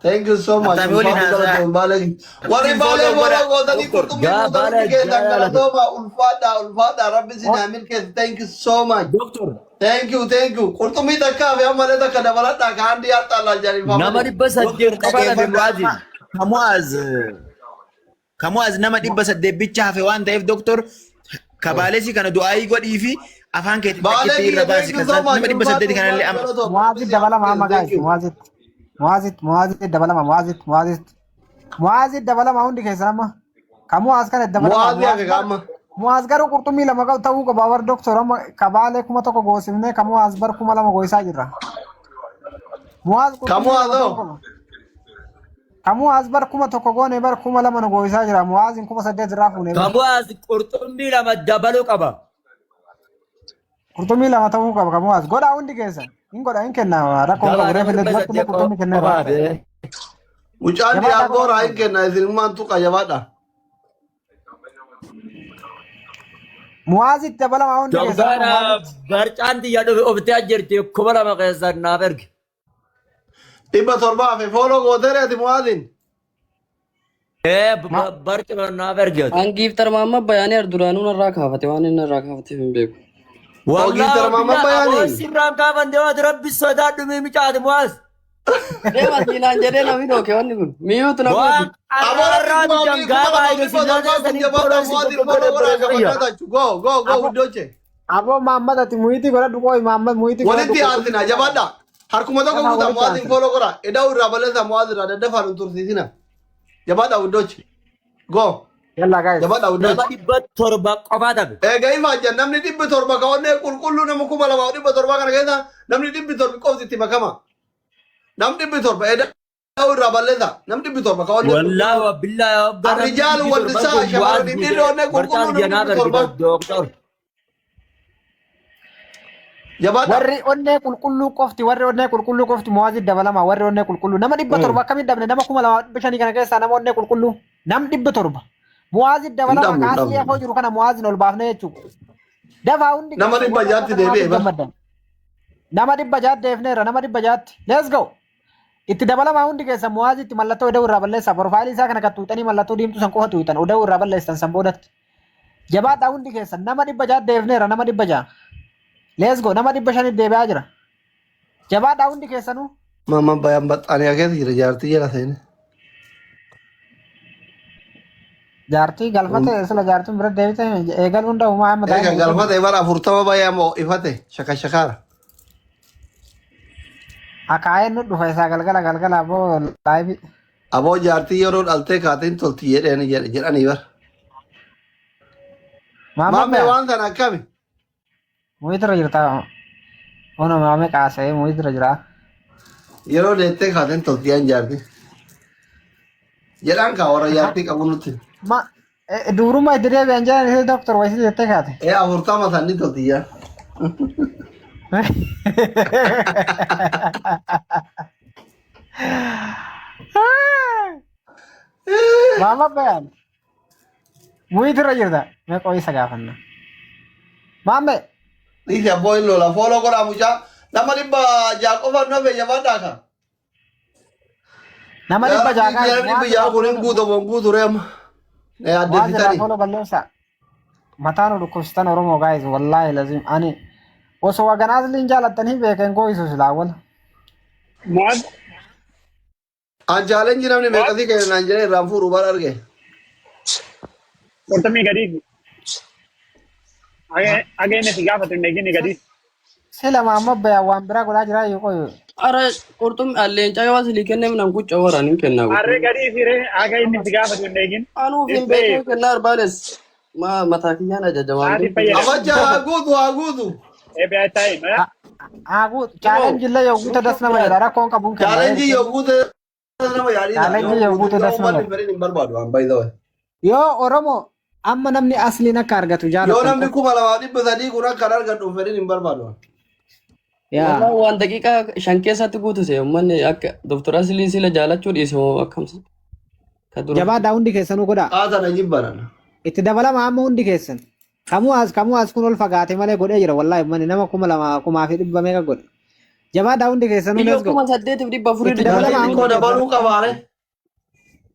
Thank you so much. Hattaami waliin Ulfaadhu haasaa. galatoon baalee. Warri baalee Follow godha. follow gootanii Doktor. qurxummii Gaa guutanii baalee keessan jaalala. galatooma, ulfaadhaa, ulfaadhaa, rabbi isin haa milkeessu. Thank you so much. Doktor. Thank you, thank you. Qurxummii takkaa fi ammallee takka dabaladhaa ka handi haxxaallaa jedhanii Nama family. 800 qofa dhabe Mu'aaziin. Kamu'aaz nama 800 bicha hafe waan ta'eef, doktor, kabaalesii kana du'aayii godhii fi afaan keetiin Baalee takkitti kiyya irra baasi thank you kan so much. nama 800 kanallee amma. Mu'aazit dabalama amma, guys, Mu'aazit. Mu'aazit, Mu'aazit dabalama, Mu'aazit, Mu'aazit. Mu'aazit dabalama hundi keessan amma. Ka Mu'aaz kana dabalama. Mu'aazii hafe ka amma. Mu'aaz garuu qurxummii lama qabu ta'uu qaba war doktor, amma kabaalee 1000 goosifnee ka Mu'aaz bar 2000 goosaa jirra. Mu'aaz Ka qurxummii Mu'aaz lama ta'uu hoo? qaba. Ka Mu'aaz bar 1000 goone bar 2000 nu goosaa jira. Mu'aazin 8000 irraa fuune bar. Ka Mu'aaz qurxummii lama dabaluu qaba. Qurxummii lama ta'uu qaba ka Mu'aaz. Godhaa hundi keessan. Hin godha, hin kenna, rakkoo hin Gabaa qabu. nama Reefu illee dhibba duratti illee saddeet qurxummii qofa kenneera. hafe. Mucaan Jabaadhaa diyaaspooraa godhaa. hin kenna isinummaan tuqa, jabaadha. Mu'aazitti dabalama hundi keessan amma Doktora, Mu'aazitti. barcaan xiyya dhufe oftee jirti, 2000 keessan naaf ergi. 700 hafe, follow gooteere ati Mu'aaziin. Ee, barcuma naaf ergi. An giiftar Maamma Bayaanii duraanuu narraa kaafate, waan inni narraa kaafateef hin beeku. Giiftar Maamma Wallaahi Bayaanii. sirraan kaafan deemaa rabbi sodaadhu micaati Mu'aaz. Deema siinaan jedhee namni dhooke wanni kun. Miyyuutu na Waan gooti. arraa bitan gaafa hayilu 1700 kun jabaadha, Mu'aaziin follow godhaa gabaadha. Go go go wuddooche. Aboo Mahammad, ati muyitii godhadhu qooyi, Mahammad, muyitii godhadhu. Walitti aansina, jabaadha. Harkuma tokko Jamaa guutaa walitti Mu'aaziin aansina. follow godhaa. Eda'u irraa balleessaa Mu'aaz irraa daddafaa nu tursiisina. Jabaadha wuddooche. Go. Yalla guys. Jabaadha Nama wuddooche. 700 qofaa dhabe. Egaa ifaajjan namni 700 ka onnee qulqulluu, nama 2700 kana keessa namni 700 qofti itti makama. Namni 700 eda'u irraa balleessa. Namni 700 ka onnee Wallaahi qulqulluu. wa billaahi hoggaa namni الرجال 700 والنساء kun Mu'aaz shamarran dhiirri onnee guute barcaan qulqulluu xiyya namni naaf dhibbi ergita torba. doktor. Jabaadha. Warri onnee qulqulluu qofti, warri onnee qulqulluu qofti Mu'aazit dabalama, warri onnee qulqulluu. Nama 700 akkamiin dhabne nama 2500 kana keessaa nama onnee qulqulluu? Nam 700. Mu'aazit Hin dabalama dhabnu, hin kaasii dhabnu. afoo jiru kana Mu'aazin ol baafne jechuudha. Dafaa hundi Nama keessan dhibba warri jaatti akka deebi'e Mu'aazit bar. gammaddan. Nama 600 deefneerra, nama 600tti. Let's go. Itti dabalamaa hundi keessan Mu'aazitti mallattoo ida'uu irraa balleessaa. Profaayilii isaa kana kan tuuxanii mallattoo diimtuu san qofa tuuxan ida'uu irraa balleessan san boodatti. Jabaadhaa hundi keessan nama 600 deebneera nama 600. Let's go, nama 500 deebi'aa jira. Jabaadhaa hundi keessanuu. Maamma bayaan baxxaaniyaa keessa jira jaartii jala seene. Jaartii galfate sila jaartiin bira deebite eegaluu hunda uumaa amma Eega daa'ima galfate bara 40 bayyaa moo ifate shaka shakaara. Akaayeen nu dhufa isaa galgala galgala boo laayivi. Aboo jaartii yeroo dhaltee kaateen tolti jedhani jedhanii bara. Maamma Maammee bayaan waan kana akkami? muyitirra jirta. Ono maame qaasa'ee muyitirra jira. Yeroo deettee kaateen tolti jedhan jaartii. Jedhaan kaa warra jaartii qabu nutti. Ma dubrummaa itti deebi'an jedhan ishee doktor wayisi jettee kaate. Ee 40 san ni tolti jedhan. Maamma bayaan muyitirra jirta. Mee qo'isa gaafanna. Maamme Dhiisi abboo hin lola. Follow godhaa mucaa. Nama 600 qofa nu hafe jabaadhaa kaa. Nama Yaa 600 Rabbii guys. namni 600 kun hin guutamu hin guutu ree amma. Na Mu'aaz irraa yaaddessitanii. follow balleessa. Mataa nu dhukkubsitan Oromoo guys wallaahi lazim ani osoo waganaasliin jaalattanii beeken gooyisu silaa wal. Mu'aaz An challenge namni Mu'aaz meeqasii kenna naan jedhee irraan fuudhu bara arge. Qurxummii gadii aga inni si gaafatu hin eegini gadii. Sila maamma bayaan waan biraa godhaa jiraa yoo qoyu. Ara qurxummi leencaa yoo asilii kenneef nan qucca waraan hin kennaa Harree qurxummii. gadii firee aga inni si gaafatu hin eegin. Anuuf hin Display beekuu kennaa arbaales. Ma mataa kiyyaan ajaja waan sa'aatii beekuu. fayyadama. Abacha haa guutu haa guutu. Eebbi time. Haaguu Yeroo challenge illee yoo guute das nama jedha rakkoon qabuun kenna. Challenge yoo guute nama yaadidha. Challenge Yoo yoo guute guute yoo das nama uummanni jedha. fedhin hin barbaadu waan by the way. Yoo Oromoo amma namni asliin akka argatu Yoo jaalatan namni qofa. 2300 kun akka hin argadhu fedhin hin barbaadu. Yaa. Walaa waan daqiiqaa 5 keessatti guutu see uummanni akka Dr. Asilii sila jaalachuu dhiise moo akkamsa? Ka dura. Jabaadhaa hundi keessanuu godhaa. Qaata na jibbanan. Itti dabalama amma hundi keessan. Kamuu as kamuu as kun ol fagaate malee godhee jira wallaahi manni nama 2000 kumaa fi dhibba meeqa godhe. Jabaadhaa hundi keessanuu Biyyoo let's go. 8400 Itti irra dabalama jira. Challenge hundi xiqqoo keessan. dabaluu qabaare.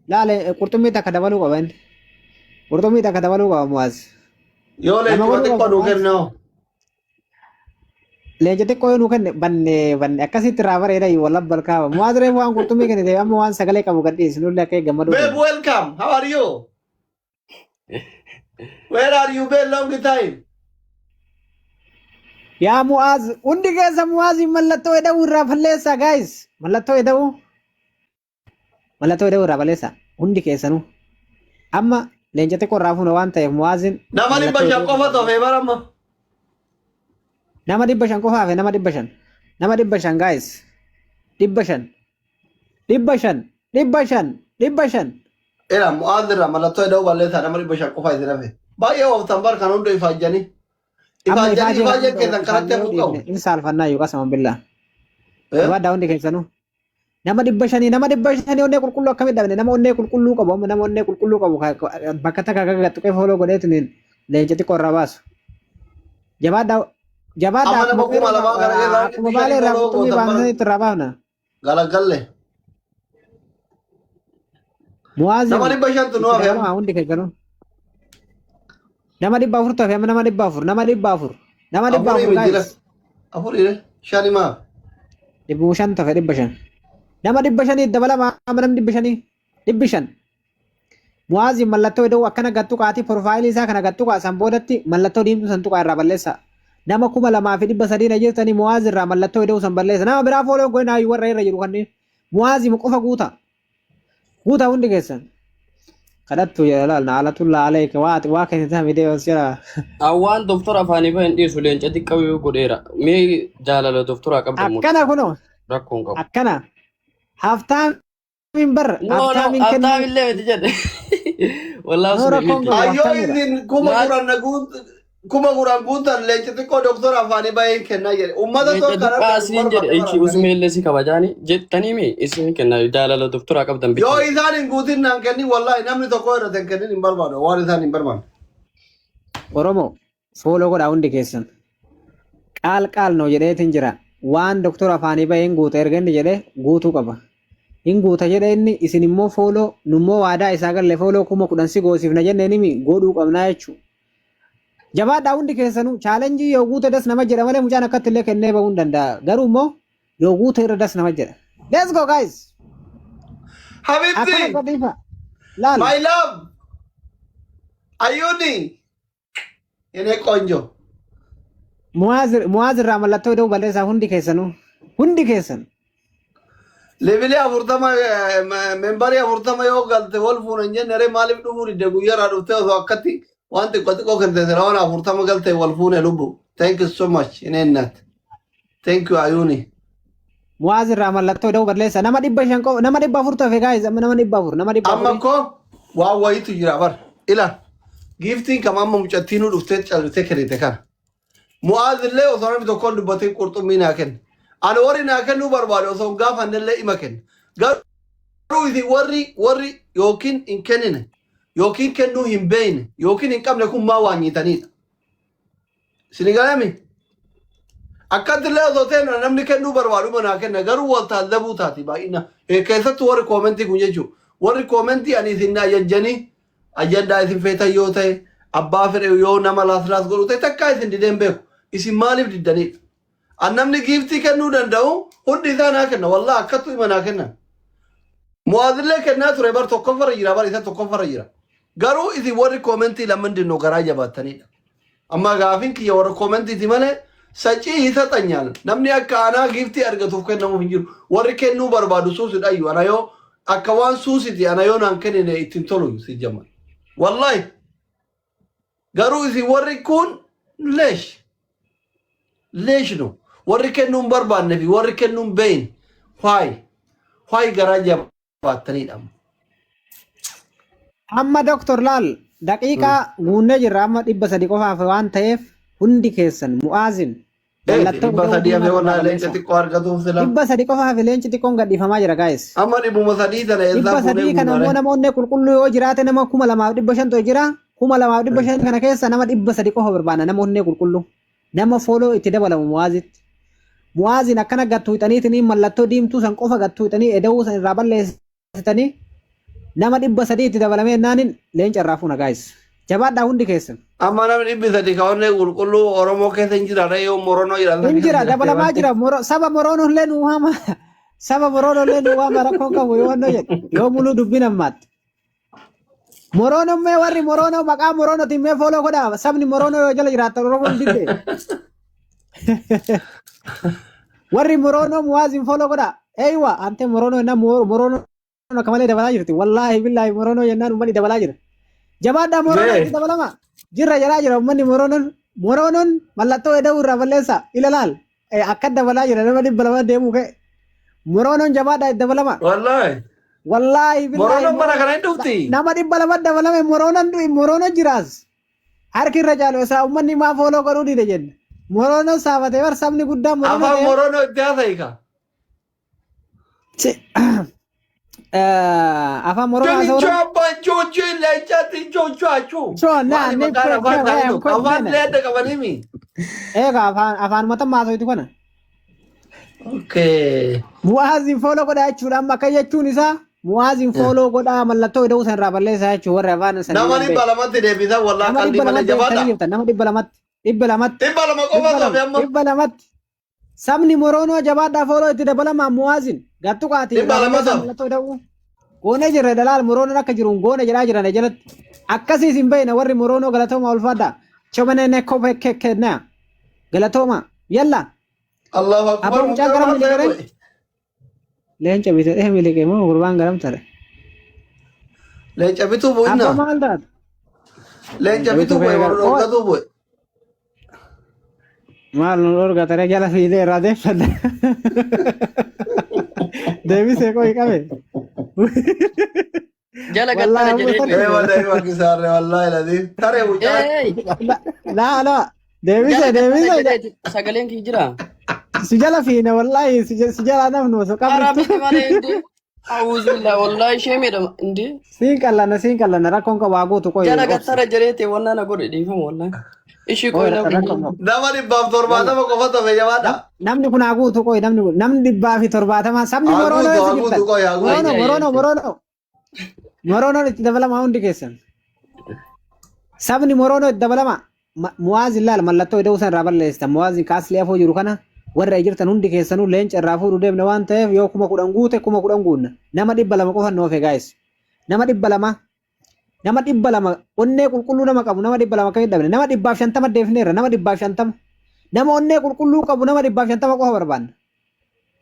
Laale qurxummii takka dabaluu qaba inni. Qurxummii takka dabaluu qaba Mu'aaz. Yoo Nama leencuma godhuu xiqqoo qaba nuu Mu'aaz. kennoo. Leenca xiqqoo yoo nuu kenne banne banne akkasitti irraa bareeda walla balkaaba. Mu'aaz reefu waan qurxummii kennite amma waan sagalee qabu gadhiisi nullee akka gammaduu Babe kenna. welcome. How are you? Where are you been long time? Yaa Mu'aaz hundi keessa Mu'aaziin mallattoo eda'uu irraa balleessaa guys. Mallattoo eda'uu. Mallattoo eda'uu irraa balleessaa hundi keessanuu. Amma leenca xiqqoo irraa fuuna waan ta'eef Mu'aaziin Nama dhibba mallattoo shan eda'uu qofa tofe bara amma. Nama 500 qofa hafe, nama 500. Nama 500 guys. 500. 500. 500. 500. Ila Mu'aaz irraa mallattoo eda'uu balleessaa nama 500 qofa isin hafe. Baay'ee ooftan bar kan hunda ifaajjanii. Amma Ifaajjanii ifaajee ifaajjeen kan keessan karatti hunda hafuu qabu. dhiifne in saalfannaa iyyuu qasama billaa. Eh? Jabaadhaa hundi keessanuu. Nama 500 nama 500 onnee qulqulluu akkamitti dhabne? Nama onnee qulqulluu qabu amma nama onnee qulqulluu qabu bakka takka akka tuqee follow godheetiin leenca xiqqoo irraa baasu. Jabaadhaa jabaadhaa Amma nama akkuma 2000 kana keessaa akkuma 500 baalee irraa follow qurxummii gootan bara. baasanii irraa baafna. Galagalle. Mu'aazin Nama 500tu nu itti hafe dabalama amma. hundi keessanuu. Nama 400 hafe amma, nama 400, nama 400, nama dhibba Afurii afur miti guys. Afurii shani maaf. 500 hafe, 500. Nama 500 dabalama amma namni 500 500. Mu'aazin mallattoo ida'uu akkana gattu qaatii profile isaa kana gattu qaasan boodatti mallattoo diimtuu san tuqaa irraa balleessa. Nama 2300 na jirtanii Mu'aaz irraa mallattoo ida'uu san balleessa. Nama biraa follow godhin hayyuu warra irra jiru kanneen Mu'aazii qofa guuta. Guutaa hundi keessan. Kadhattu jedha laal na alatullaa aleeka waa waa kennita midee os jira. Awwaan doktora afaanii bahin dhiisu leenca xiqqaa yoo godheera. Mee jaalala doktoraa qabda moo Akkana kunoo rakkoon qabu. Akkana. Haftaamiin bar No no haftaamiin haftaam kennuu. illee miti jedhe. Wallaahi No osuma rakkoon miti. qabu Ayyoo haftaamiidha. isin kuma Maal 10 na guut 10,000 guutan leenci xiqqoo doktora afaanii bahee kennaa jedhe. Uummata Leenca tokko kan xiqqaa argatu asiin jedhe barbaadu ichi bara usmee illee si kabajaani jettanii mi isin kenna jaalala doktoraa qabdan Yoo bicha. isaan hin guutin naan kennin wallahi namni tokko irratti hin kennin hin barbaadu waan isaan hin barbaanne. Oromoo follow godhaa hundi keessan. Qaal qaal noo jedheetin jira. Waan doktora afaanii bahee hin guuta erga inni jedhe guutuu qaba. Hin guuta jedhe inni isin immoo follow nummoo waadaa isaa galle follow 10,000 si goosifna jennee nimi godhuu qabnaa jechuudha. Jabaadhaa hundi keessanuu challenge yoo guute das nama jedha malee mucaan akkatti illee kennee bahuu hin danda'a. Garuu immoo yoo guute irra das nama jedha. Let's go, guys. Akkana Habibti, godhiifa. Laal. My love, Ayuni, የኔ ቆንጆ. Muwaaz irraa mallattoo ida'uu balleessaa hundi keessanuu. Hundi keessan. Level 40, member 40 yoo galte wal fuuna hin jenne ree? Maaliif dhufuu didde? Guyyaarraa dhuftee osoo akkatti waan xiqqoo xiqqoo kennite sira waan 40 galte wal fuune lubbu. Thank you so much. የኔ እናት. Thank you, Ayuni. Muwaaz irraa mallattoo ida'uu balleessaa. Nama 500 qofa, nama 400 tafe, guys. Amma nama 400, nama dhibba Amma afurii. koo waan wayitu jira bar. Ila giiftiin kam amma mucattiinuu dhuftee calliftee kennite kana. Mu'aaz illee osoo namni tokkoon dubbatee qurxummii naa kenne. Ani warri naa kennuu barbaade osoo hin gaafannellee ima kenna. Garuu isin warri yookiin hin kennine yookiin kennuu hin beekne yookiin hin qabne kun maa waan nyiitanidha. Isin galami? Akkatti illee osoo ta'e namni kennuu barbaadu naa kenna, garuu wal taallabuu taati baay'ina. Keessattuu warri comment kun jechuudha. Warri comment ani isin ajajjanii ajandaa isin feetan yoo ta'e, abbaa fedhe yoo nama laas laas godhu ta'e, takkaa isin dideen beeku. Isin maaliif diddanidha? An namni gift kennuu danda'u hundi isaa naa kenna. Wallaa akkattu hima naa kenna. Mu'aazillee kennaa ture bar, tokkoffarra jira bar, isa tokkoffarra jira. Garuu isin warri comment lamman garaa jabaattanidha. Amma gaafin kiyya warra commentiiti malee sacii isa xanyaal namni akka anaa gift argatuuf kennamuuf hin jiru. Warri kennuu barbaadu suusidhayyu, ana yoo akka waan suusiti, ana yoo naan kennine ittiin tolu si jama. Wallahi garuu isin warri kun leesh leesh no, warri kennuu hin barbaanne fi warri kennuu hin beeyne waay garaa jabaattanidha. Amma doktor, laal, daqiiqaa guunnee jirra. Amma 300 qofaaf waan ta'eef hundi keessan Mu'aazin mallattoo 300 hafe, ida'uu wallaahi leenca barreessa. xiqqoo argatuuf sila. 300 qofaaf leenci xiqqoon gadhiifamaa jira, guys. Amma 300 tana Dhibba eessaa fuunee sadii kana immoo guunnare? namoonni qulqulluu yoo jiraate nama 2500 jira. 2500 kana keessa nama 300 qofa barbaada, namoonni qulqulluu. Nama follow itti dabalamu Mu'aazitti. Mu'aazin akkana gattuu hixaniitiin mallattoo diimtuu san qofa gattuu hixanii eda'uu san irraa balleessitanii nama 300 itti dabalamee naanin leenca irraa fuuna, guys. Jabaadhaa hundi keessan. Amma namni 300 ka onnee qulqulluu Oromoo keessa hin jira yoo Moronoo jedhan. Hin jira, dabalamaa jira. Saba Moroonoo illee nuu waama. Saba Moroonoo illee nuu waama, rakkoo qabu yoo wannoo jedhe. Yoo muluu dubbiin ammaatti. Moroonoo mee, warri Moroonoo maqaa Moroonootiin mee follow godhaa. Sabni Moroonoo yoo jala jiraatan Oromoon didde. Warri Moroonoo Muwaaziin follow godhaa. Eeywa ante Moroonoo jennaan Moroonoo akka malee dabalaa jirti. Wallaahi billaahi, Moroonoo jennaan uummanni dabalaa jira. Jabaadhaa, Moroonoo Mee. itti dabalama. Jirra jedhaa jira uummanni Moroonoon. Moroonoon mallattoo eda'uu irraa balleessa. Ila laal. Akka dabalaa jira, nama 200 deemuu ka'e. Moroonoon jabaadhaa, itti dabalama. Wallaahi. Wallaahi billaahi. Moroonoon mana kana hin dhufti. Nama 200 dabalame. Moroonoon du'i, Moroonoon jiraas. Harki irra caalu isaa uummanni maa follow godhuu dide jenne. Moroonoon saafatee bar, sabni guddaan Moroonoo Afaan ta'e. Moronoo itti haasa'i ka. Afaan Moroonoo haasa'uu. Jojo abbaan jojo leencaatti jojo achuu. Choo, na, Maali ne, maqaan afaan isaanii tokko? Afaan illee adda qabanii mi? Egaa afaan matammaa haasa'uuti kana. Okay. Mu'aaziin follow godhaa jechuudha. Amma akka jechuun isaa Mu'aaziin follow godhaa, mallattoo ida'uu san irraa balleessaa jechuudha warri afaan sanii. Nama 200tti deebisan, wallaahi Nama qalbii dhibba malee lamatti jabaadha. deebitanii jirtan. Nama 200tti. 200tti. 200 qofa Dhibba safe lama. amma. 200tti. Sabni Moroonoo jabaadhaa, follow itti dabalamaa. Mu'aazin gattu qaati Dhibba irraa lama balleessaa safe. mallattoo ida'uu. Goonee jirra dalaal, Moroonoon akka jiru goone jedhaa jiran jalatti. Akkasiis hin beekne warri Moroonoo, galatooma, ulfaadhaa. Chobanene kophee kekkennaa. Galatooma. Yalla. Allahu akbar. Abbaa mucaan Mucaan gara maal ta'e miliqee? bu'e? Leenca bitee miliqee moo gurbaan garam tare? Leenca bituu bu'inna. Abbaa maal taate? Leenca bituu bu'e, warra dhorkatuu bu'e. Maal nu dhorgatare, jala fiidee irraa deeffadha. Deebisee qo'i qabe. Jala gattara Wallaahi jedhee. Ee wallahi wakkisaarre, wallahi ladii. Taree mucaan. Ee Laa laa, deebisee jala gattara deebisee jedhee, sagaleen kii jira. Si jala fiine, wallaahi si jala nafnu osoo Karaa qabritu. miti malee hindi. Auzubillah, wallahi ishee miidhama hindi. Siin qallanna, siin qallanna, rakkoon qabu, haa guutu qo'i. Jala gattara jedhee ta'e wannaa na godhe, dhiifama wallahi. Ishii qo'i na Rakkoon qabu. Nama 170 qofa tafe, jabaadha. Namni kun haa guutu qo'i, namni kun namni 170, sabni Haa Moroonoo guutu, eessa haa guutu jirtan? qo'i, haa guutu. Moroonoo, Moroonoo, Moroonoo. Moroonoon itti dabalamaa hundi keessan. Sabni Moroonoo itti dabalama. Mu'aaz ilaal mallattoo ida'uu san irraa balleessita. Mu'aaz kaaslee afoo jiru kana warra jirtan hundi keessanuu leenca irraa fuudhuu deemna waan ta'eef yoo 10,000 guute 10,000 guunna. Nama 200 qofa nu hafe guys. Nama 200, nama 200 onnee qulqulluu nama qabu, nama 200 akka hin dhabne. Nama 150 deefneerra. Nama 150, nama onnee qulqulluu qabu, nama 150 qofa barbaanna.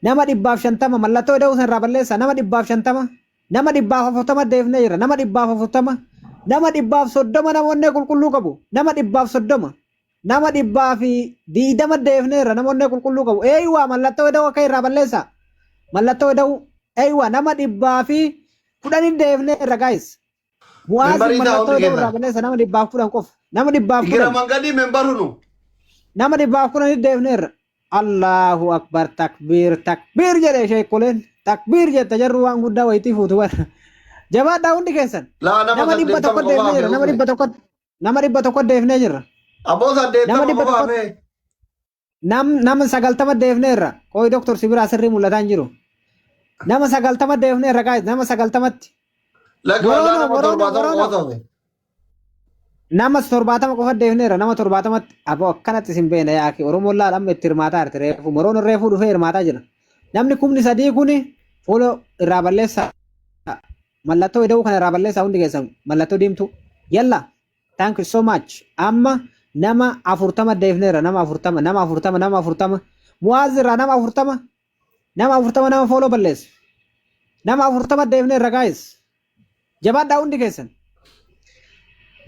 Nama 150 mallattoo ida'uu san irraa balleessa. Nama 150, nama 140 deefnee jira. Nama 140, nama 130, nama onnee qulqulluu qabu, nama 130, nama 120 deefneerra. Nama onnee qulqulluu qabu, eeywaa, mallattoo ida'uu akka irraa balleessa, mallattoo ida'uu, eeywaa, nama 110 deefneerra guys. Mu'aazin Membarii ta'a mallattoo hundi ida'uu irraa keessan. balleessa. Nama 110 qofa, nama dhibbaaf Gira kudhan. Mangadii membar hunu. Nama 110 deefneerra. Allahu akbar, takbiir, takbiir jedhe sheekoleen, takbiir jette jarru waan guddaa wayitii fuutu bara. Jabaadhaa hundi keessan. Laa, nama Nama dhibba 80 tokko qofa deefnee hafe jira. Nama usme. 100, nama 100 deefnee jirra. Aboo Nama 80 dhibba qofa tokko hafe. Nama 90 deefneerra. Qoy, doktor, si biraa sirrii mul'ataa hin jiru. Nama 90 deefneerra guys, nama 90tti. Lakki, wallaa Moroonoo nama moroonoo 70 moroonoo. qofa hafe. Nama 70 qofa deefneerra, nama 70tti. Aboo, akkanatti isin beena yaaki. Oromoon laal amma itti hirmaataa jirti reefu. Moroon reefuu dhufee hirmaataa jira. Namni 3000 kuni fuula irraa balleessa. Mallattoo ida'uu kana irraa balleessaa hundi keessan, mallattoo diimtuu. Yalla, thank you so much. Amma nama 40 deefneerra, nama 40, nama 40, nama 40. Mu'aaz irraa nama 40, nama 40, nama follow balleessu. Nama 40 deefneerra guys. Jabaadhaa hundi keessan.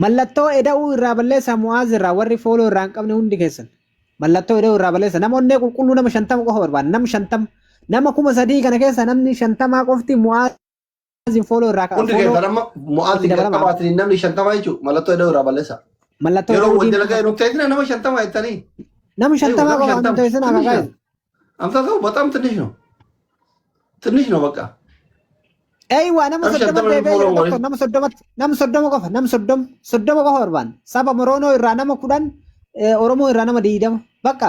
Mallattoo eda'uu irraa balleessaa Mu'aaz irraa, warri follow irraa hin qabne hundi keessan. Mallattoo eda'uu irraa balleessa. Nama onnee qulqulluu nama 50 qofa barbaada. Nama 50. Nama 3000 kana keessa namni 50 qofti Mu'aazin follow irraa Hundi follow keessan amma itti Mu'aazin dabalama. qaqqabaatanii namni 50 jechuudha. Mallattoo ida'uu irraa balleessa. Mallattoo Yeroo eda'uu wal diimtuu. dalagaa yeroo ta'e nama 50 jettanii. Nama Eeyyuu 50 nama qofa 50 nu teessinaa ትንሽ guys. ነው። 50 ሰው በጣም ትንሽ ነው። ትንሽ ነው በቃ። Eeywa, nama Nama 30 50 deebi'ee jira follow tokko, nama 30tti, nama 30 qofa, nama 30, 30 qofa barbaanna. Saba Moroonoo irraa nama 10, Oromoo irraa nama 20 bakka.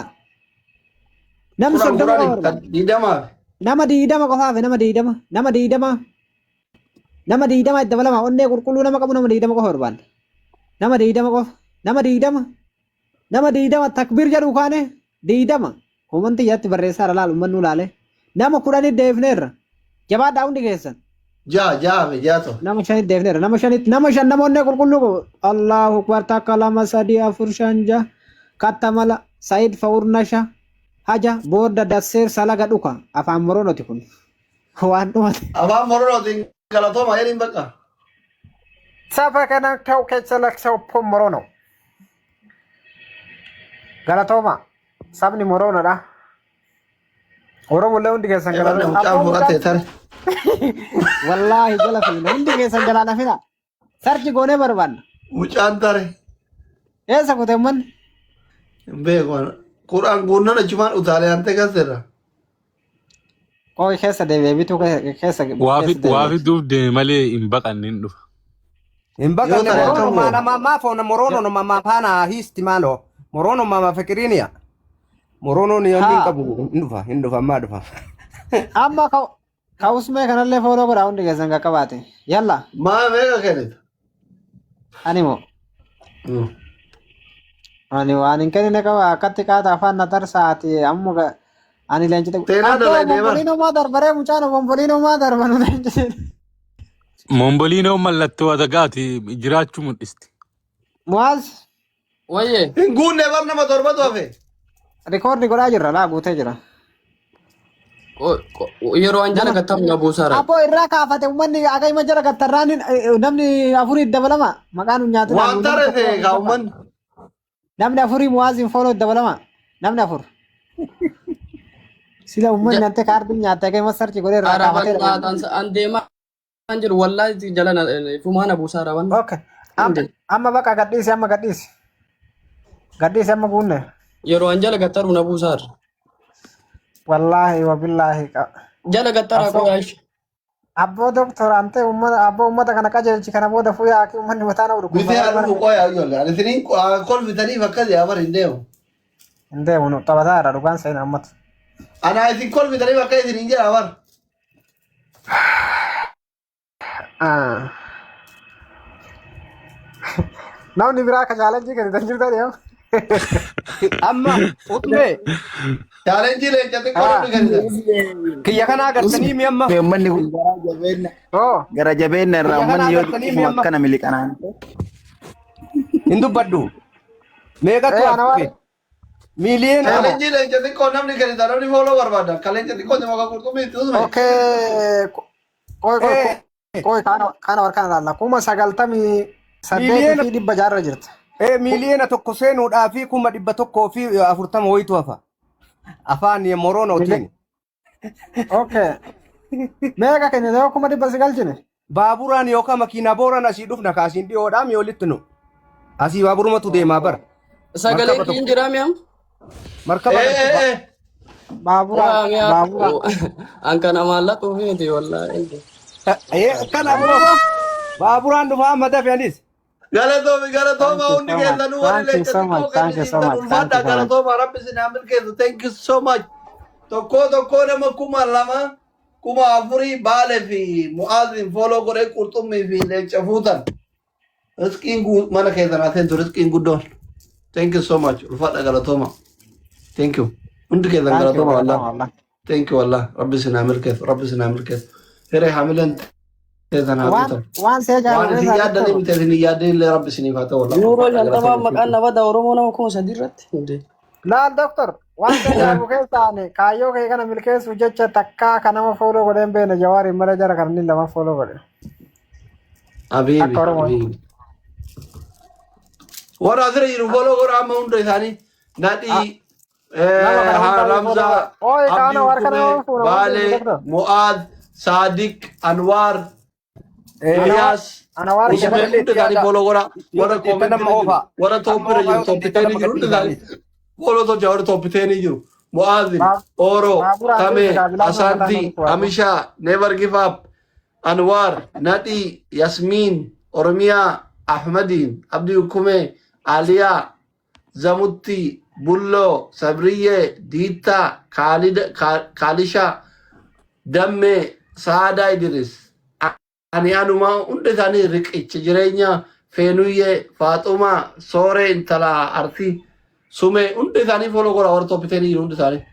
Nama 10 30 qofa 10 barbaanna. 20. Nama 20 qofa hafe, nama 20, nama 20, nama 20 itti dabalama. Onnee qulqulluu nama qabu nama 20 qofa barbaanna. Nama 20 qofa, nama 20, nama 20, takbiir jedhu kaane 20 komantii jalatti barreessaa laal uummannu laale. Nama 10 deefneerra. Jabaadhaa hundi keessan. Ja'a ja'a hafe, ja'a ta'u. Nama shanitti deefneerra. Nama shanitti, nama shan, nama onnee qulqulluu qabu. Allahu akbar, takka, lama, sadii, afur, shan, ja'a, kattamala Said Faurnasha haja booda dasseer salaga dhuka afaan Moroonoti kun waan dhumate. Afaan Moroonootiin galatooma jedhiin bakka. Saba kana ta'u keessa laksa obboon Moroono. Galatooma, sabni Moroonodha. Oromollee hundi keessan Eebanne galatooma. mucaan Abboo fudhate mucaan tare. Wallaahi jala fiina, hundi keessan jalaa lafina. Sarchi goonee barbaanna. Mucaan tare. Eessa kute ummanni? Hin beeku. Quraan guunnan achumaan utaalee ante kaseera. Qoy, keessa deebi'ee bituu keessa Waa keessa waa deebi'ee. fiduuf deeme malee hin baqanne, hin dhufa. Hin Yoo baqanne. tare Morono akkam goona? maana mama fona morono no mama faana hiisti maalo morono mama fikiriiniya morono ni hin Haa. qabu, hin dhufa, hin dhufa, ammaa dhufa. Amma ka'usmee kanallee follow godhaa hundi keessan qaqqabaate. Yalla. Maa meeqa kennita? Ani moo ani waan hin kennine qaba, akkatti qaata afaan na tarsaati amma ani leencite. Seenaa Abboo dalagdee bara. bomboliinoo maa darbaree, mucaan bomboliinoo maa darbanu leencite. Momboliinoo mallattoo adagaati jiraachuu mul'isti. Mu'aaz. Wayyee. Hin guunne bar, nama torbatu hafe. Record godhaa jirra, laa, guutee jira. Yeroo an jala Nama gattamu na buusaara. Abboo irraa kaafate uummanni akka hima jala gattarraan namni afurii dabalama maqaan hin nyaatinaa. Waan Namni tare tokko ta'e qofa kaa barbaanna. uummanni. Namni afurii Mu'aaziin follow dabalama. Namni afur. Sila uummanni ante kaardiin nyaatte akka hima search godhee irraa kaafatee dha. An deemaa jiru, wallaahi jala fumaa na buusaara waan. Okay. Amma bakka gadhiisi, amma gadhiisi. Gadhiisi, amma guunne. Yeroo an jala gattaru na buusaara. Wallaahi wabillaahi. Jala gattaraa Abboo qoyaash. Abboo doktor ante uummata, abboo uummata kana qajeelchi, kana booda fuyaa akki uummanni mataa na Bitee dhukkubsa. haa dhufu qoyaa ijoollee. Ani isiniin kolfitaniif akkas yaa bar hin deemu. Hin deemu, nu taphataa irra dhugaan seenaa uummata. Anaa isin kolfitaniif akka isiniin jedha bar. Ah. Namni biraa akka challenge kennitan jirtan yoo. Amma utmee Challenge leenca xiqqoo namni kennitan. kiyya kana agartanii mi amma Uummanni kun garaa jabeenya Oh. gara jabeenya irraa kiyya kana uummanni yoo agartanii mi xiqquma amma akkana miliqanaan. hin dubbadhu. Meeqatu Eh, ana hafe? waan Miiliyoona lama. Challenge leenca xiqqoo namni kennitan namni follow barbaada. Ka leenca xiqqoo nama ka qurxummii itti usme. Okay. Qoy qoy Eh, qoy kana kana war kana laalla. 98,600 miiliyoona fi dhibba jaarra jirta. Miiliyoona tokko seenuudhaa fi 140,000 wayitu hafa. Afaan Moroonootiin. Okay. Meeqa kennite yoo 900,000 jine? Baaburaan yookaan makiinaa booraan asii dhufna kaasiin dhiyoodhaa mi olitti nu. Asii baaburumatu deemaa bara. Sagaleen Markaba kiin tokko. jiraa mi'am? Markaba Eh tokko. eh eh. Baabura Waa mi'a baabura. an kana maallaquu miti wallaahi. Akkana ammoo baaburaan dhufaa amma dafe anis. Galatoomi galatooma Thank you hundi so much. keessanuu warri Thank you leenca so xiqqoo much. Thank you so kennisiiftan much. Thank ulfaadha you so much. galatooma rabbi isin haa milkeessu. Thank you so much. Tokkoo tokkoo nama 2000 4000 baalee fi mu'aaziin follow godhee qurxummii fi leenca fuutan. Riskiin mana keessan haa seentu riskiin guddoon. Thank you so much. Ulfaadha galatooma. Thank you. Hundi keessan Thank you galatooma wallah. galatooma wallah. Thank you wallah. Rabbi isin haa milkeessu. Rabbi isin haa milkeessu. Hiree hamileen teessan haa Waan guutamu. waan see Waan jaalladhe isin isaa yaaddanii doktor. miti isin hin yaaddin illee rabbi isiniif haa ta'u wallah. Yuuroo Ulfaadha 50 galatooma. maqaan nabada Oromoo nama 3000 irratti. Hundee. Laal doktor waan see jaalladhu keessaa ani kaayyoo kee kana milkeessuuf jecha takkaa kan nama follow godhee hin beekne jawaariin mara jara kan inni lama follow godhe. Habiibi Akka Oromoo. habiibi. Warra asirra jiru follow godha amma hunda isaanii. Nadhii, Nama kana hundaa follow Ramzaa, godhe. Ooyi Abdii kaana warra kana Hukumee, nama fuuna waan Baalee, doktor. Mu'aad, Saadiq, Anwaar, Ilyas, Ana waan Usmee kana hunda isaanii follow godha. Warra Yoo koomentii nama jiru, oofaa. warra Amma tooppiirra oofaa jiru, yoo tooppi teenii dandeettan jiru hunda isaanii follow tolcha warra tooppi teenii jiru. Mu'aazin, Oro, Baaburaan Tamee, deemsa kaabilaa Asantii, Amishaa, Never Give Up, Anwar, Nadhii, Yasmiin, Oromiyaa, Ahmadiin, Abdii Hukumee, Aliyaa, Zamutti, Bulloo, Sabriyyee, Diittaa, Kaalishaa, Dammee, Saadaa Idris, ani anumaa hunda isaanii riqicha jireenya Feenuyyee, Faaxumaa, Sooree, intala Arsii, Sumee hunda isaanii follow godha warra top 10 jiru hunda isaanii.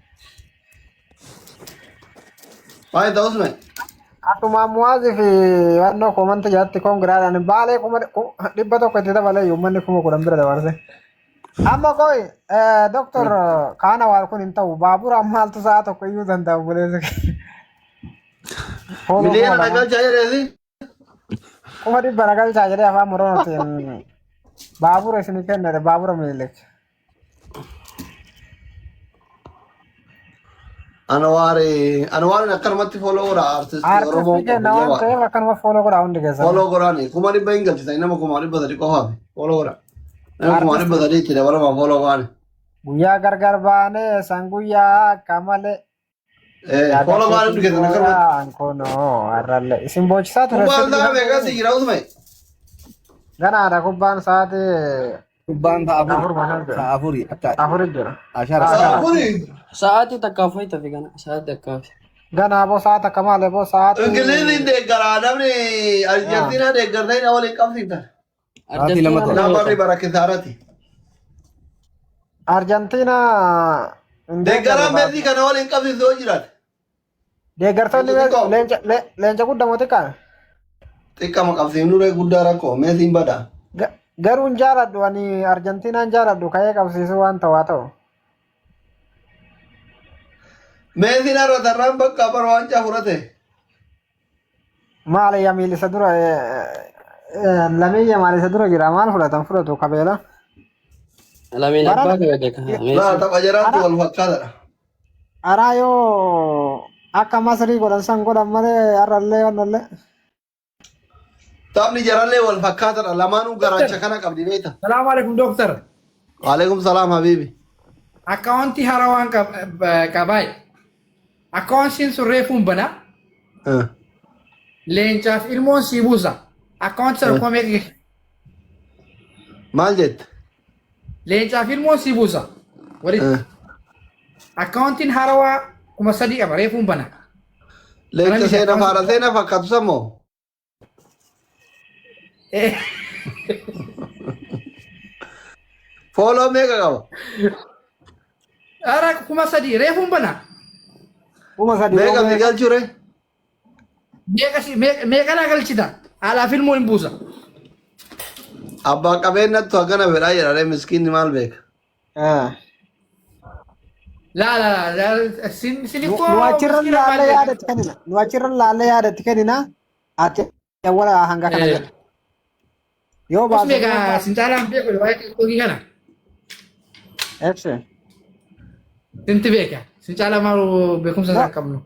Maal ta'us mee? Atuma Muwaazii fi wannoo koomanta jalatti koongiraadhaan baalee 100,000 itti dabalee uummanni 10,000 bira dabarse. Amma qoy doktor kaana waan kun hin ta'u baabura maaltu sa'a tokko iyyuu danda'a obboleessa kee. Fooloo kuma Miliyoona lama nagalchaa jedheesi. 100,000 nagalchaa jedhee afaan Oromootiin baabura isinii kennate baabura Minilik. Anwaari Anwaariin akkanumatti follow godha artistii Oromoo Artistii kenna waan jabaa. ta'eef akkanuma follow godhaa hundi keessan. Follow godhaani 100,000 hin galchisan nama 300,000 qofaaf follow godha. Nama kuma Artistii 300 itti dabalamaa follow godhaani. guyyaa gargar baanee san guyyaa akka malee yaada Follow godhaani hundi keetiin keessan akkanumatti. booyaan kunoo har'allee isin boochisaa ture Kubbaan sirbi sa'a meeqa si jira usme? Ganaadha kubbaan sa'aatii Kubbaan sa'a afur. afur maal jira? Sa'a afuri akka Afuri jira. ashara. Sa'a Sa'a kana. afuri. Sa'aatii takkaaf wayita fi kana sa'aatii takkaaf. Ganaa boo sa'a takka maali boo sa'aatii Ingiliziin deeggaraa namni Arjentiinaa deeggartee na waliin qabsiiftan. Sa'aatii lama Arjentiinaan ture. Nama mo'ata. barri bara kisaarati. Arjentiinaa hin deeggarru Deeggaraan baate. Meesii kana waliin qabsiisu yoo jiraate. Deeggartoonni Leenca xiqqoo. leenca guddaa moo xiqqaa? Xiqqama qabsiifnu ree guddaa rakkoo Meesiin badaa. Garuu hin jaaladhu ani Arjentiinaan jaaladhu ka'ee qabsiisuu waan ta'u haa ta'u. Meesiin har'a tarraan bakka bara waancaa fudhate. Maali yamiil isa dura lamii yamaal isa dura jira maal fudhatan fudhatu kabeela. Lameen Barana abbaa kabaja kan Laa Meesiin. tapha jaraatti ara wal fakkaatadha. araa yoo akka Masrii godhan san godhan malee har'allee wannallee. Taphni jarallee wal fakkaatadha. Lamaanuu garaacha kana qabdi beekta. Salaamu alaikum doctor. Waalaikum salaam habiibi. Akkaawuntii haaraa waan qabaay. Akkaawuntiin sun reefuun bana. Leencaaf ilmoon sii buusa. Akkaawuntii sana kuma meeqa geessu? Maal jette? Leencaaf ilmoon sii buusa. Walitti. Akkaawuntiin haarawaa 3000 qaba reefuun bana. Kana Leenca miti seena akkaawuntii. faara seena fakkaatu samoo? Follow meeqa qaba? Ara 3000 reefuun bana. 3000 Meeqa yoo si galchure? Meeqa si meeqa naa galchita? Haadhaaf ilmoo hin buusa. Abbaa qabeenyattu hagana fedhaa jedha miskiinni maal beeka? Ah. Laa laa laa sin sin Nu ikkoo nu achirra miskiina maal laallee beeka? yaadatti kennina. Nu achirra laallee yaadatti kennina. Ati awwala hanga kana jedha. Yoo Os baase meeqa yoo baase. sin caalaan beeku waa'ee tiktookii kana. Ibsi. Sinti beeka. Sin caalaa maal beekumsa No, isaa qabnu.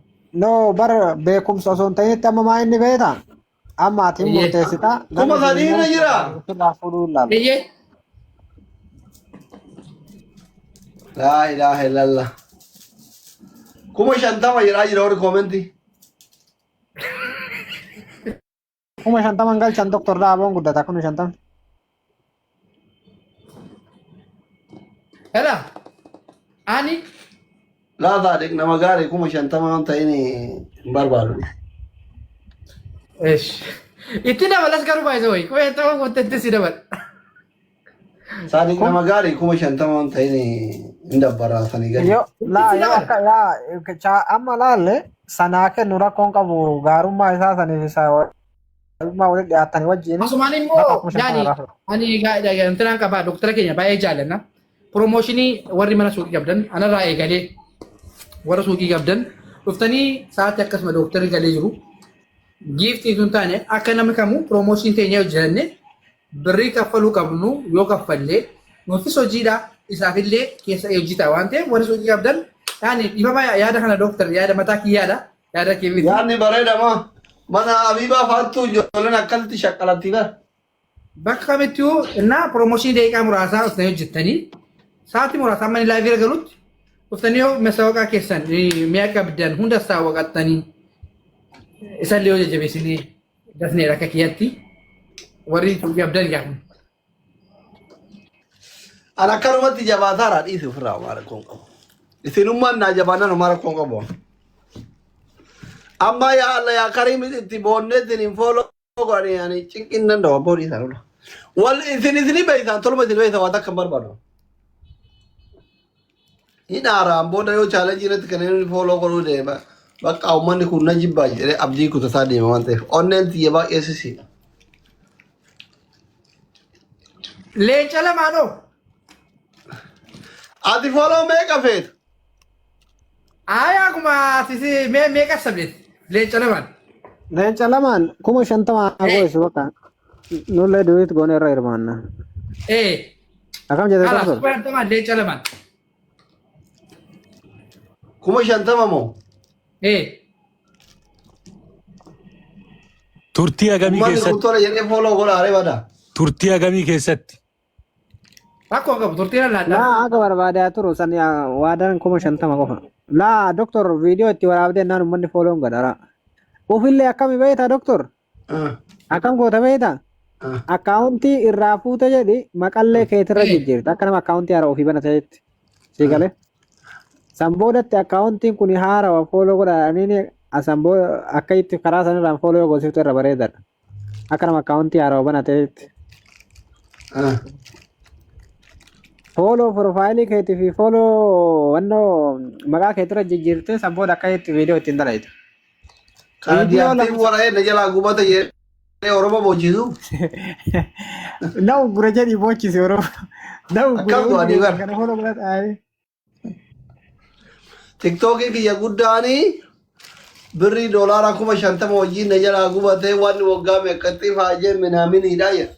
no bar beekumsa osoo hin ta'initti amma maa inni beekta? Amma ati hin Eeyyee. murteessita. Kuma Namni sun sadii immoo irra jira. ofirraa fuudhuu hin laalu. Eeyyee. Laa ilaaha illallah. 50,000 jedhaa jira warri koomentii. 50,000 galchan doktor Daaboon guddata 50,000. Ela. Ani Laa Saadiq nama gaarii 50,000 waan ta'in hin barbaadu. Eesh. Itti dabalas garuu baay'isa wayi. 50,000 guuttatti si dabala. Saadiq nama gaarii 50,000 waan ta'in hin dabbaraa sanii gadi. Yoo laa Itti yoo dabala. akka yaa amma laalle sanaa kennu rakkoon qabu gaarummaa isaa saniif isa gaarummaa walitti dhiyaatanii wajjin Asumaan bakka immoo 50,000 yaani irraa fudhatu. ani intinaan qabaa doktara keenya baay'ee jaallanna. Promooshinii warri mana suuqii qabdan anarraa eegalee warra suuqii qabdan dhuftanii sa'aatii akkasuma dooktarri galee jiru. Giiftii tun taane akka namni kamuu promooshinii teenya hojjetanne birrii kaffaluu qabnu yoo kaffallee nuufis hojiidha isaafillee keessa hojii ta'a waan ta'eef warri suuqii qabdan yaani dhiifama yaada kana dooktar yaada mataa kiyyaadha yaada kee miti. Yaadni bareedama. Mana Abiibaa faattuu ijoolleen akkasitti shaqqalatti bara. Bakka kamittuu innaa promooshinii daqiiqaa muraasaa dhuftanii hojjettanii sa'aatii muraasa amma inni laayivii irra galutti dhuftanii yoo masaawaqaa keessan mi'a qabdan hunda saawwaqattanii isallee yoo jajjabeessinee dafneera akka kiyyatti warri suuqii qabdan gaafa. An akkanumatti jabaataara dhiisi ofirraa homaa rakkoon qabu. Isinummaan naa jabaannaan homaa rakkoon qabu. Amma yaa Allah yaa Kariim itti boonnee isin hin fooloo godhanii ani cinqin danda'u abboo dhiisan ola. Wal isin isinii beeysan toluma isin beeysan waan takka hin barbaadu. Hin haaraan booda yoo chaalenjii irratti kan inni fooloo godhuu deema. Bakka uummanni kun na jibbaa jedhee abdii kutataa deema waan ta'eef onneen tiyya baay'ee sisiidha. Leenca lamaanoo. Ati fooloo meeqa feeta? Aayaa akkuma ati meeqa sabdeet leenca lamaan. Leenca lamaan 50,000 haa goosu bakka. Nullee duwit goone irra hirmaanna. Ee. Akkam jette Kalaas doktor? 50,000 leenca lamaan. 50,000 moo? Ee. Turtii hagamii Uummanni kun keessatti? tola jedhee fooloo godha haree bada. Turtii hagamii keessatti? Rakkoo qabu turtii lallaadhaa. Laa akka barbaade haa turu san waadaan 50,000 qofa. Laa doktor viidiyoo itti waraabdee naan uummanni fooloon godhara. Ufillee akkami beektaa doktor? Akkam goota beektaa? Akkaawuntii irraa fuute jedhi maqallee keetirra jijjiirta. Akka nama akkaawuntii haaraa ofii banateetti. Sii galee? San boodatti akkaawuntiin kun haarawa fooloo godhaniin san booda akka itti karaa sanirraan fooloo yoo goosiftu irra bareedaadha. Akka nama akkaawuntii haarawa banateetti. Fooloo profaayilii keetii fi fooloo wannoo maqaa keetirra jijjiirtee san booda akka itti viidiyoo ittiin dalaytu. Kana Viidiyoo diyaartiin lama warra na jalaa gubata jedhee Oromoo boojjisu. Na uggura jedhii boochisi Oromoo. Na uggura Akkam hundi godhanii keessan bara. kana fooloo godhata. Tiktookii kiyya guddaanii birrii doolaara 50,000 wajjin na jalaa gubatee waan waggaa meeqatti faajee minaaminiidha jedha.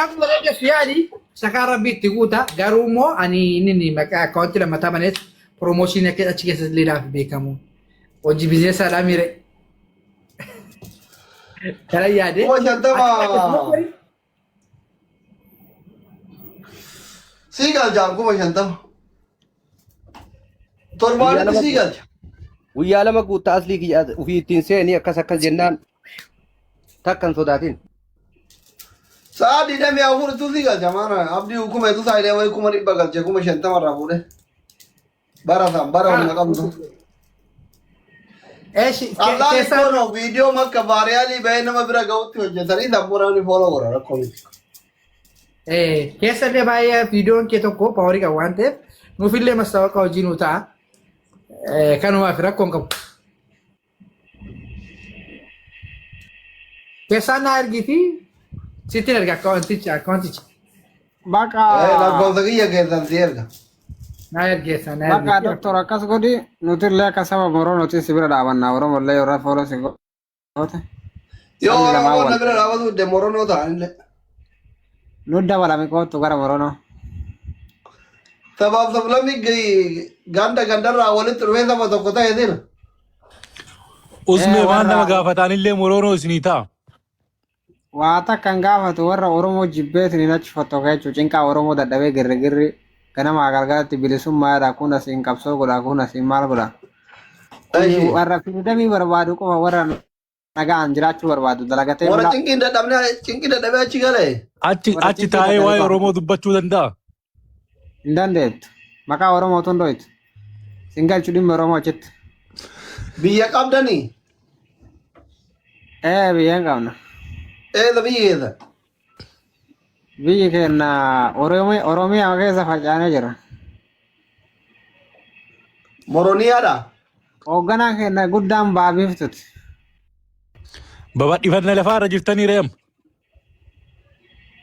Akkuma dandeessu yaali sakaa rabbii itti guuta garuu immoo ani inni maqaa akkaawuntii lammataa banees promooshinii akka achi keessatti illee naaf beekamu. Hojii biizinessaadhaa miire. Kana yaade. 50,000 sii galchaan 50,000. Guyyaa Torbaanitti lama sii galcha. Guyyaa lama guutta aslii kiyya ofii ittiin seeni akkas akkas jennaan takka hin sodaatin. Sa'a 24 tu sii galcha maana abdii hukumeetu saayilee wayii 100,000 galche 50,000 irraa fuudhe. Bara san bara humna qabdu. Eeshi Allaan keessaa kono viidiyoo makka vaariyaalii bahee nama bira ga'utti hojjetanii sammuu namni fooloo godha rakkoo miti. Keessallee baay'ee viidiyoon kee tokko paawarii qaba waan ta'eef nuufillee mastaawoqaa hojii nuu ta'a. Kanumaaf rakkoo hin qabu. Keessaan naa ergiiti sittin erga akkaawwanticha akkaawwanticha. Baqa Lakkoofsa kiyya keessan si erga. Naa ergeessa naa baqa ergiiti. doktor akkas godhi nuti illee akka saba Oromooti si bira dhaabanna Oromoo illee yeroo fooloo si goote. Yoo Sabni lamaan Oromoon na wal bira dhaabatu didde Moronoo ta'anillee. Nu dabalame kootu gara Moronoo. Sabaaf sablamni ganda gandarraa walitti dhufee saba tokko ta'e sila. Usmee Eh, waan nama warra gaafataanillee moroonoo isinii ta'a. waa takka hin gaafatu warra Oromoo jibbeetiin hin achi fottoqa jechuun cinqaa Oromoo dadhabee girrigirri ganamaa galgalatti bilisummaadha kun asiin qabsoo godha kun asiin maal godha. Kuni Eshi. warra firidamii barbaadu qofa warra nagaan jiraachuu barbaadu dalagatee Warra bulaa cinqiin dadhabnee cinqii dadhabee achi galee. Achi warra achi cinqii taa'ee dadhabee waa'ee qofa Oromoo dubbachuu danda'a. hin dandeettu. Maqaa Oromoo tun dhoytu. Sin galchu dhimma Oromoo achitti. Biyya qabdanii. Ee biyya hin qabna. Eessa biyyi keessa? Biyyi keenya Oromiyaa keessa facaanee jira. Moroniyaadha. Hoogganaan keenya guddaan baabiiftuti. Babal'ifannaa lafaa irra jirtanii re'am.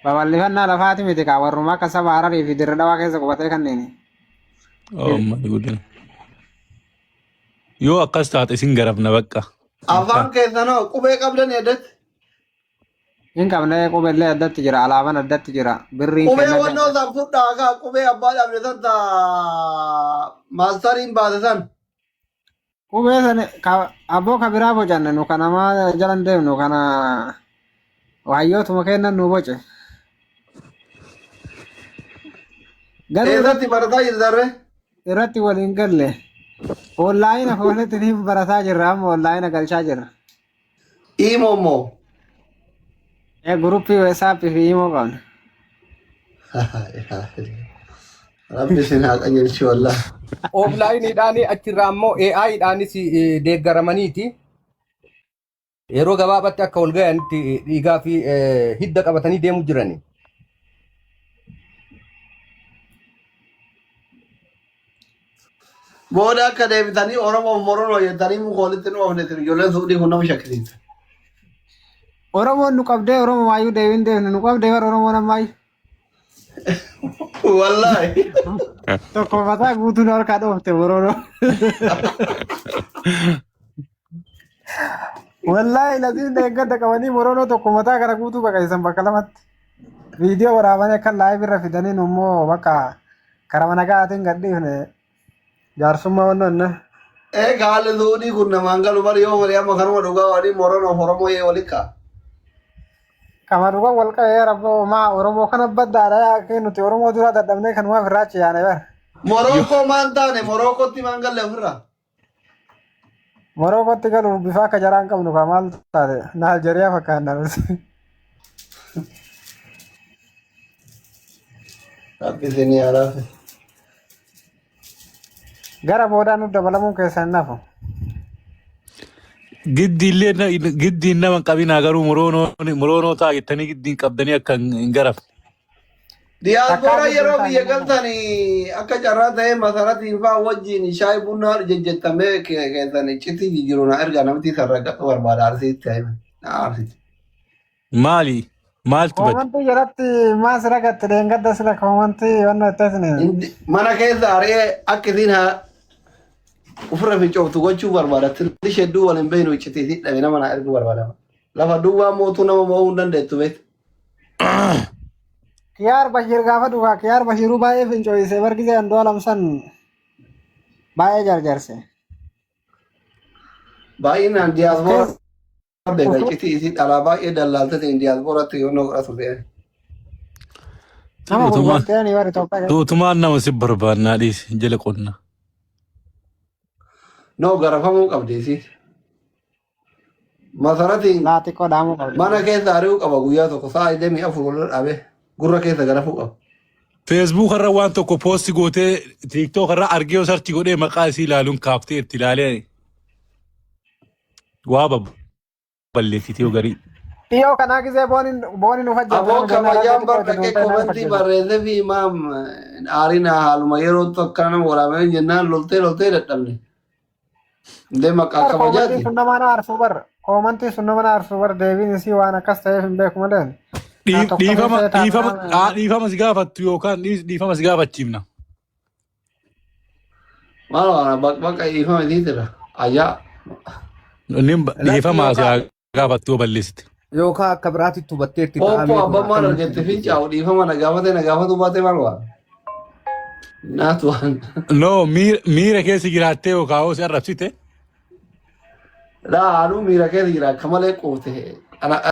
Babal'ifannaa lafaati miti kaa warruma akka saba Hararii fi Dirre Dhawaa keessa qubatee kanneeni. Oh my goodness. Yoo akkas taate isin garafna bakka. Afaan keessanoo qubee qabdanii addatti. Hin qabne qubellee addatti jira alaabaan addatti jira birriin Qubee kennallee wannoo addatti. san fudhaa kaa qubee abbaa dhabde san taa maastariin baase san. Qubee sana abboo ka biraa bocanne nu kana maa jalan deemnu kana hayyootuma kennan nu boce. Garuu Eessatti barataa jirtarre? irratti waliin galle. Onlaayina fuulletti ni barataa jirra amma onlaayina galchaa jirra. Imoo immoo. Guruppii WhatsApp fi Imo qabna. Rabbi isin haa qajeelchu wallah. Offline-dhaan achirraa immoo AI-dhaanis deeggaramaniiti. Yeroo gabaabaatti akka wal ga'anitti dhiigaa fi hidda qabatanii deemu jirani. Booda akka deebitanii Oromoof Moronoo jettanii muka walitti nu oofnetti ijoolleen suudhii kun nama shakkisiisa. Oromoon nu qabdee Oromoo maayyuu deebiin deemne nu qabdee bara Oromoon ammaayyuu. Wallaahi. Tokko mataa guutuu nu harkaa dhoofte Moroonoo. Wallaahi laziin deeggadda qabanii Moroonoo tokko mataa kana guutuu baqaysan bakka lamatti. Viidiyoo waraabanii akka laayiv irra fidanii nu immoo bakka karama nagaatiin gad dhiifne jaarsummaa wannoo inna. Eega haalli suudhii kun namaan galu bari yoo malee amma kanuma dhugaa waliin Moronoof Oromoo yee waliin ka'a. Kama dhuga wal qabee rabboo maa Oromoo kana baddaadha yaa nuti Oromoo dura dadhabnee kanumaaf irraa achi yaane bara. Morookoo maan taane Morookotti maan galle ofirraa. Morokootti galuuf bifa akka jaraa hin qabnu kaa maal taate na Aljeeriyaa fakkaanna nuti. Rabbi isin yaa laafe. Gara boodaa nu dabalamuun keessan hin hafu. Giddi illee giddiin nama hin qabinaa garuu moroonoo ta'a jettanii giddiin qabdanii akka hin garafne. Takkaa Diyaaspoora gidduun yeroo taane biyya nama. galtan akka carraa ta'ee masaratiin fa'aa wajjin shaayii bunaa jejjettamee keessan iccitii jijjiiru na ergaa namti sarara barbaada arsiitti hime. Na arsiitti. Maali? Maaltu bade? Koomantii jalatti maas ragatte dheengadda sila koomantii wanna itti Mana keessa ari'ee akka isiin haa ofirra fincooftu gochuu barbaada. Tillish hedduu waliin beeknu iccitii dhabe nama na erguu barbaada. Lafa duwwaa mootuu nama mo'uu hin dandeettu beektu. Kiyaar Bashir gaafa dhugaa Kiyaar Bashiruu baay'ee fincooyise bargisee Andu'aalam san baay'ee jarjarse. Baay'inaan Of diyaaspoora keessa beeka iccitii isii dhalaa baay'ee dallaalta ta'een diyaaspoораatti yoonnoo godhatu ta'e. nama Tuutumaan gurgurtee ani warri Itoophiyaa keessa. tuutumaan nama si barbaannaa dhiisi jala qonna. No garafamuu qabdi isiin. Masaratiin Laa xiqqoo dhaamuu qabdi. mana keessa ari'uu qaba guyyaa tokko sa'a 24 walirra dhaabee gurra keessa garafuu qaba. Feesbuuk irra waan tokko poosti gootee tiiktook irra argee yoo sarchi godhee maqaa isii ilaaluun kaaftee itti ilaalee waa balleessitee yoo garii. Dhiyoo kanaa gisee booniin booniin uf ajjeefte Aboo nama jennaan kabajaan harargee bar xiqqoo itti dhaqee duultee nama komentii ajjeefte. barreessee fi maam aariin haaluma yeroo tokko nama waraabee jennaan loltee loltee dadhabne. Indee maqaa Bar koomantiin kabajaati. sun nama na aarsu bar koomantiin sun nama na aarsu bar deebiin isii waan akkas ta'eef hin beeku malee. Naa tokko Dhiifama meeshaa taate dhiifama nama. dhiifama si gaafattu yookaan dhiifama si gaafachiifna. Maal waan bakka dhiifama isiitira. Ajaa. Inni Lakki dhiifama si yookaan gaafattu yoo balleessite. yookaan akka biraatitti hubatteetti Ooppo ta'ameetuma abbaan maal akkamitti argette dubbise. fincaa'u dhiifama na gaafate na gaafatu baate maal waan. Naatu waan. No miira keessa jiraattee yookaan hoo si arrabsite. Laa anuu miira keessa jira akka malee quufte. Ana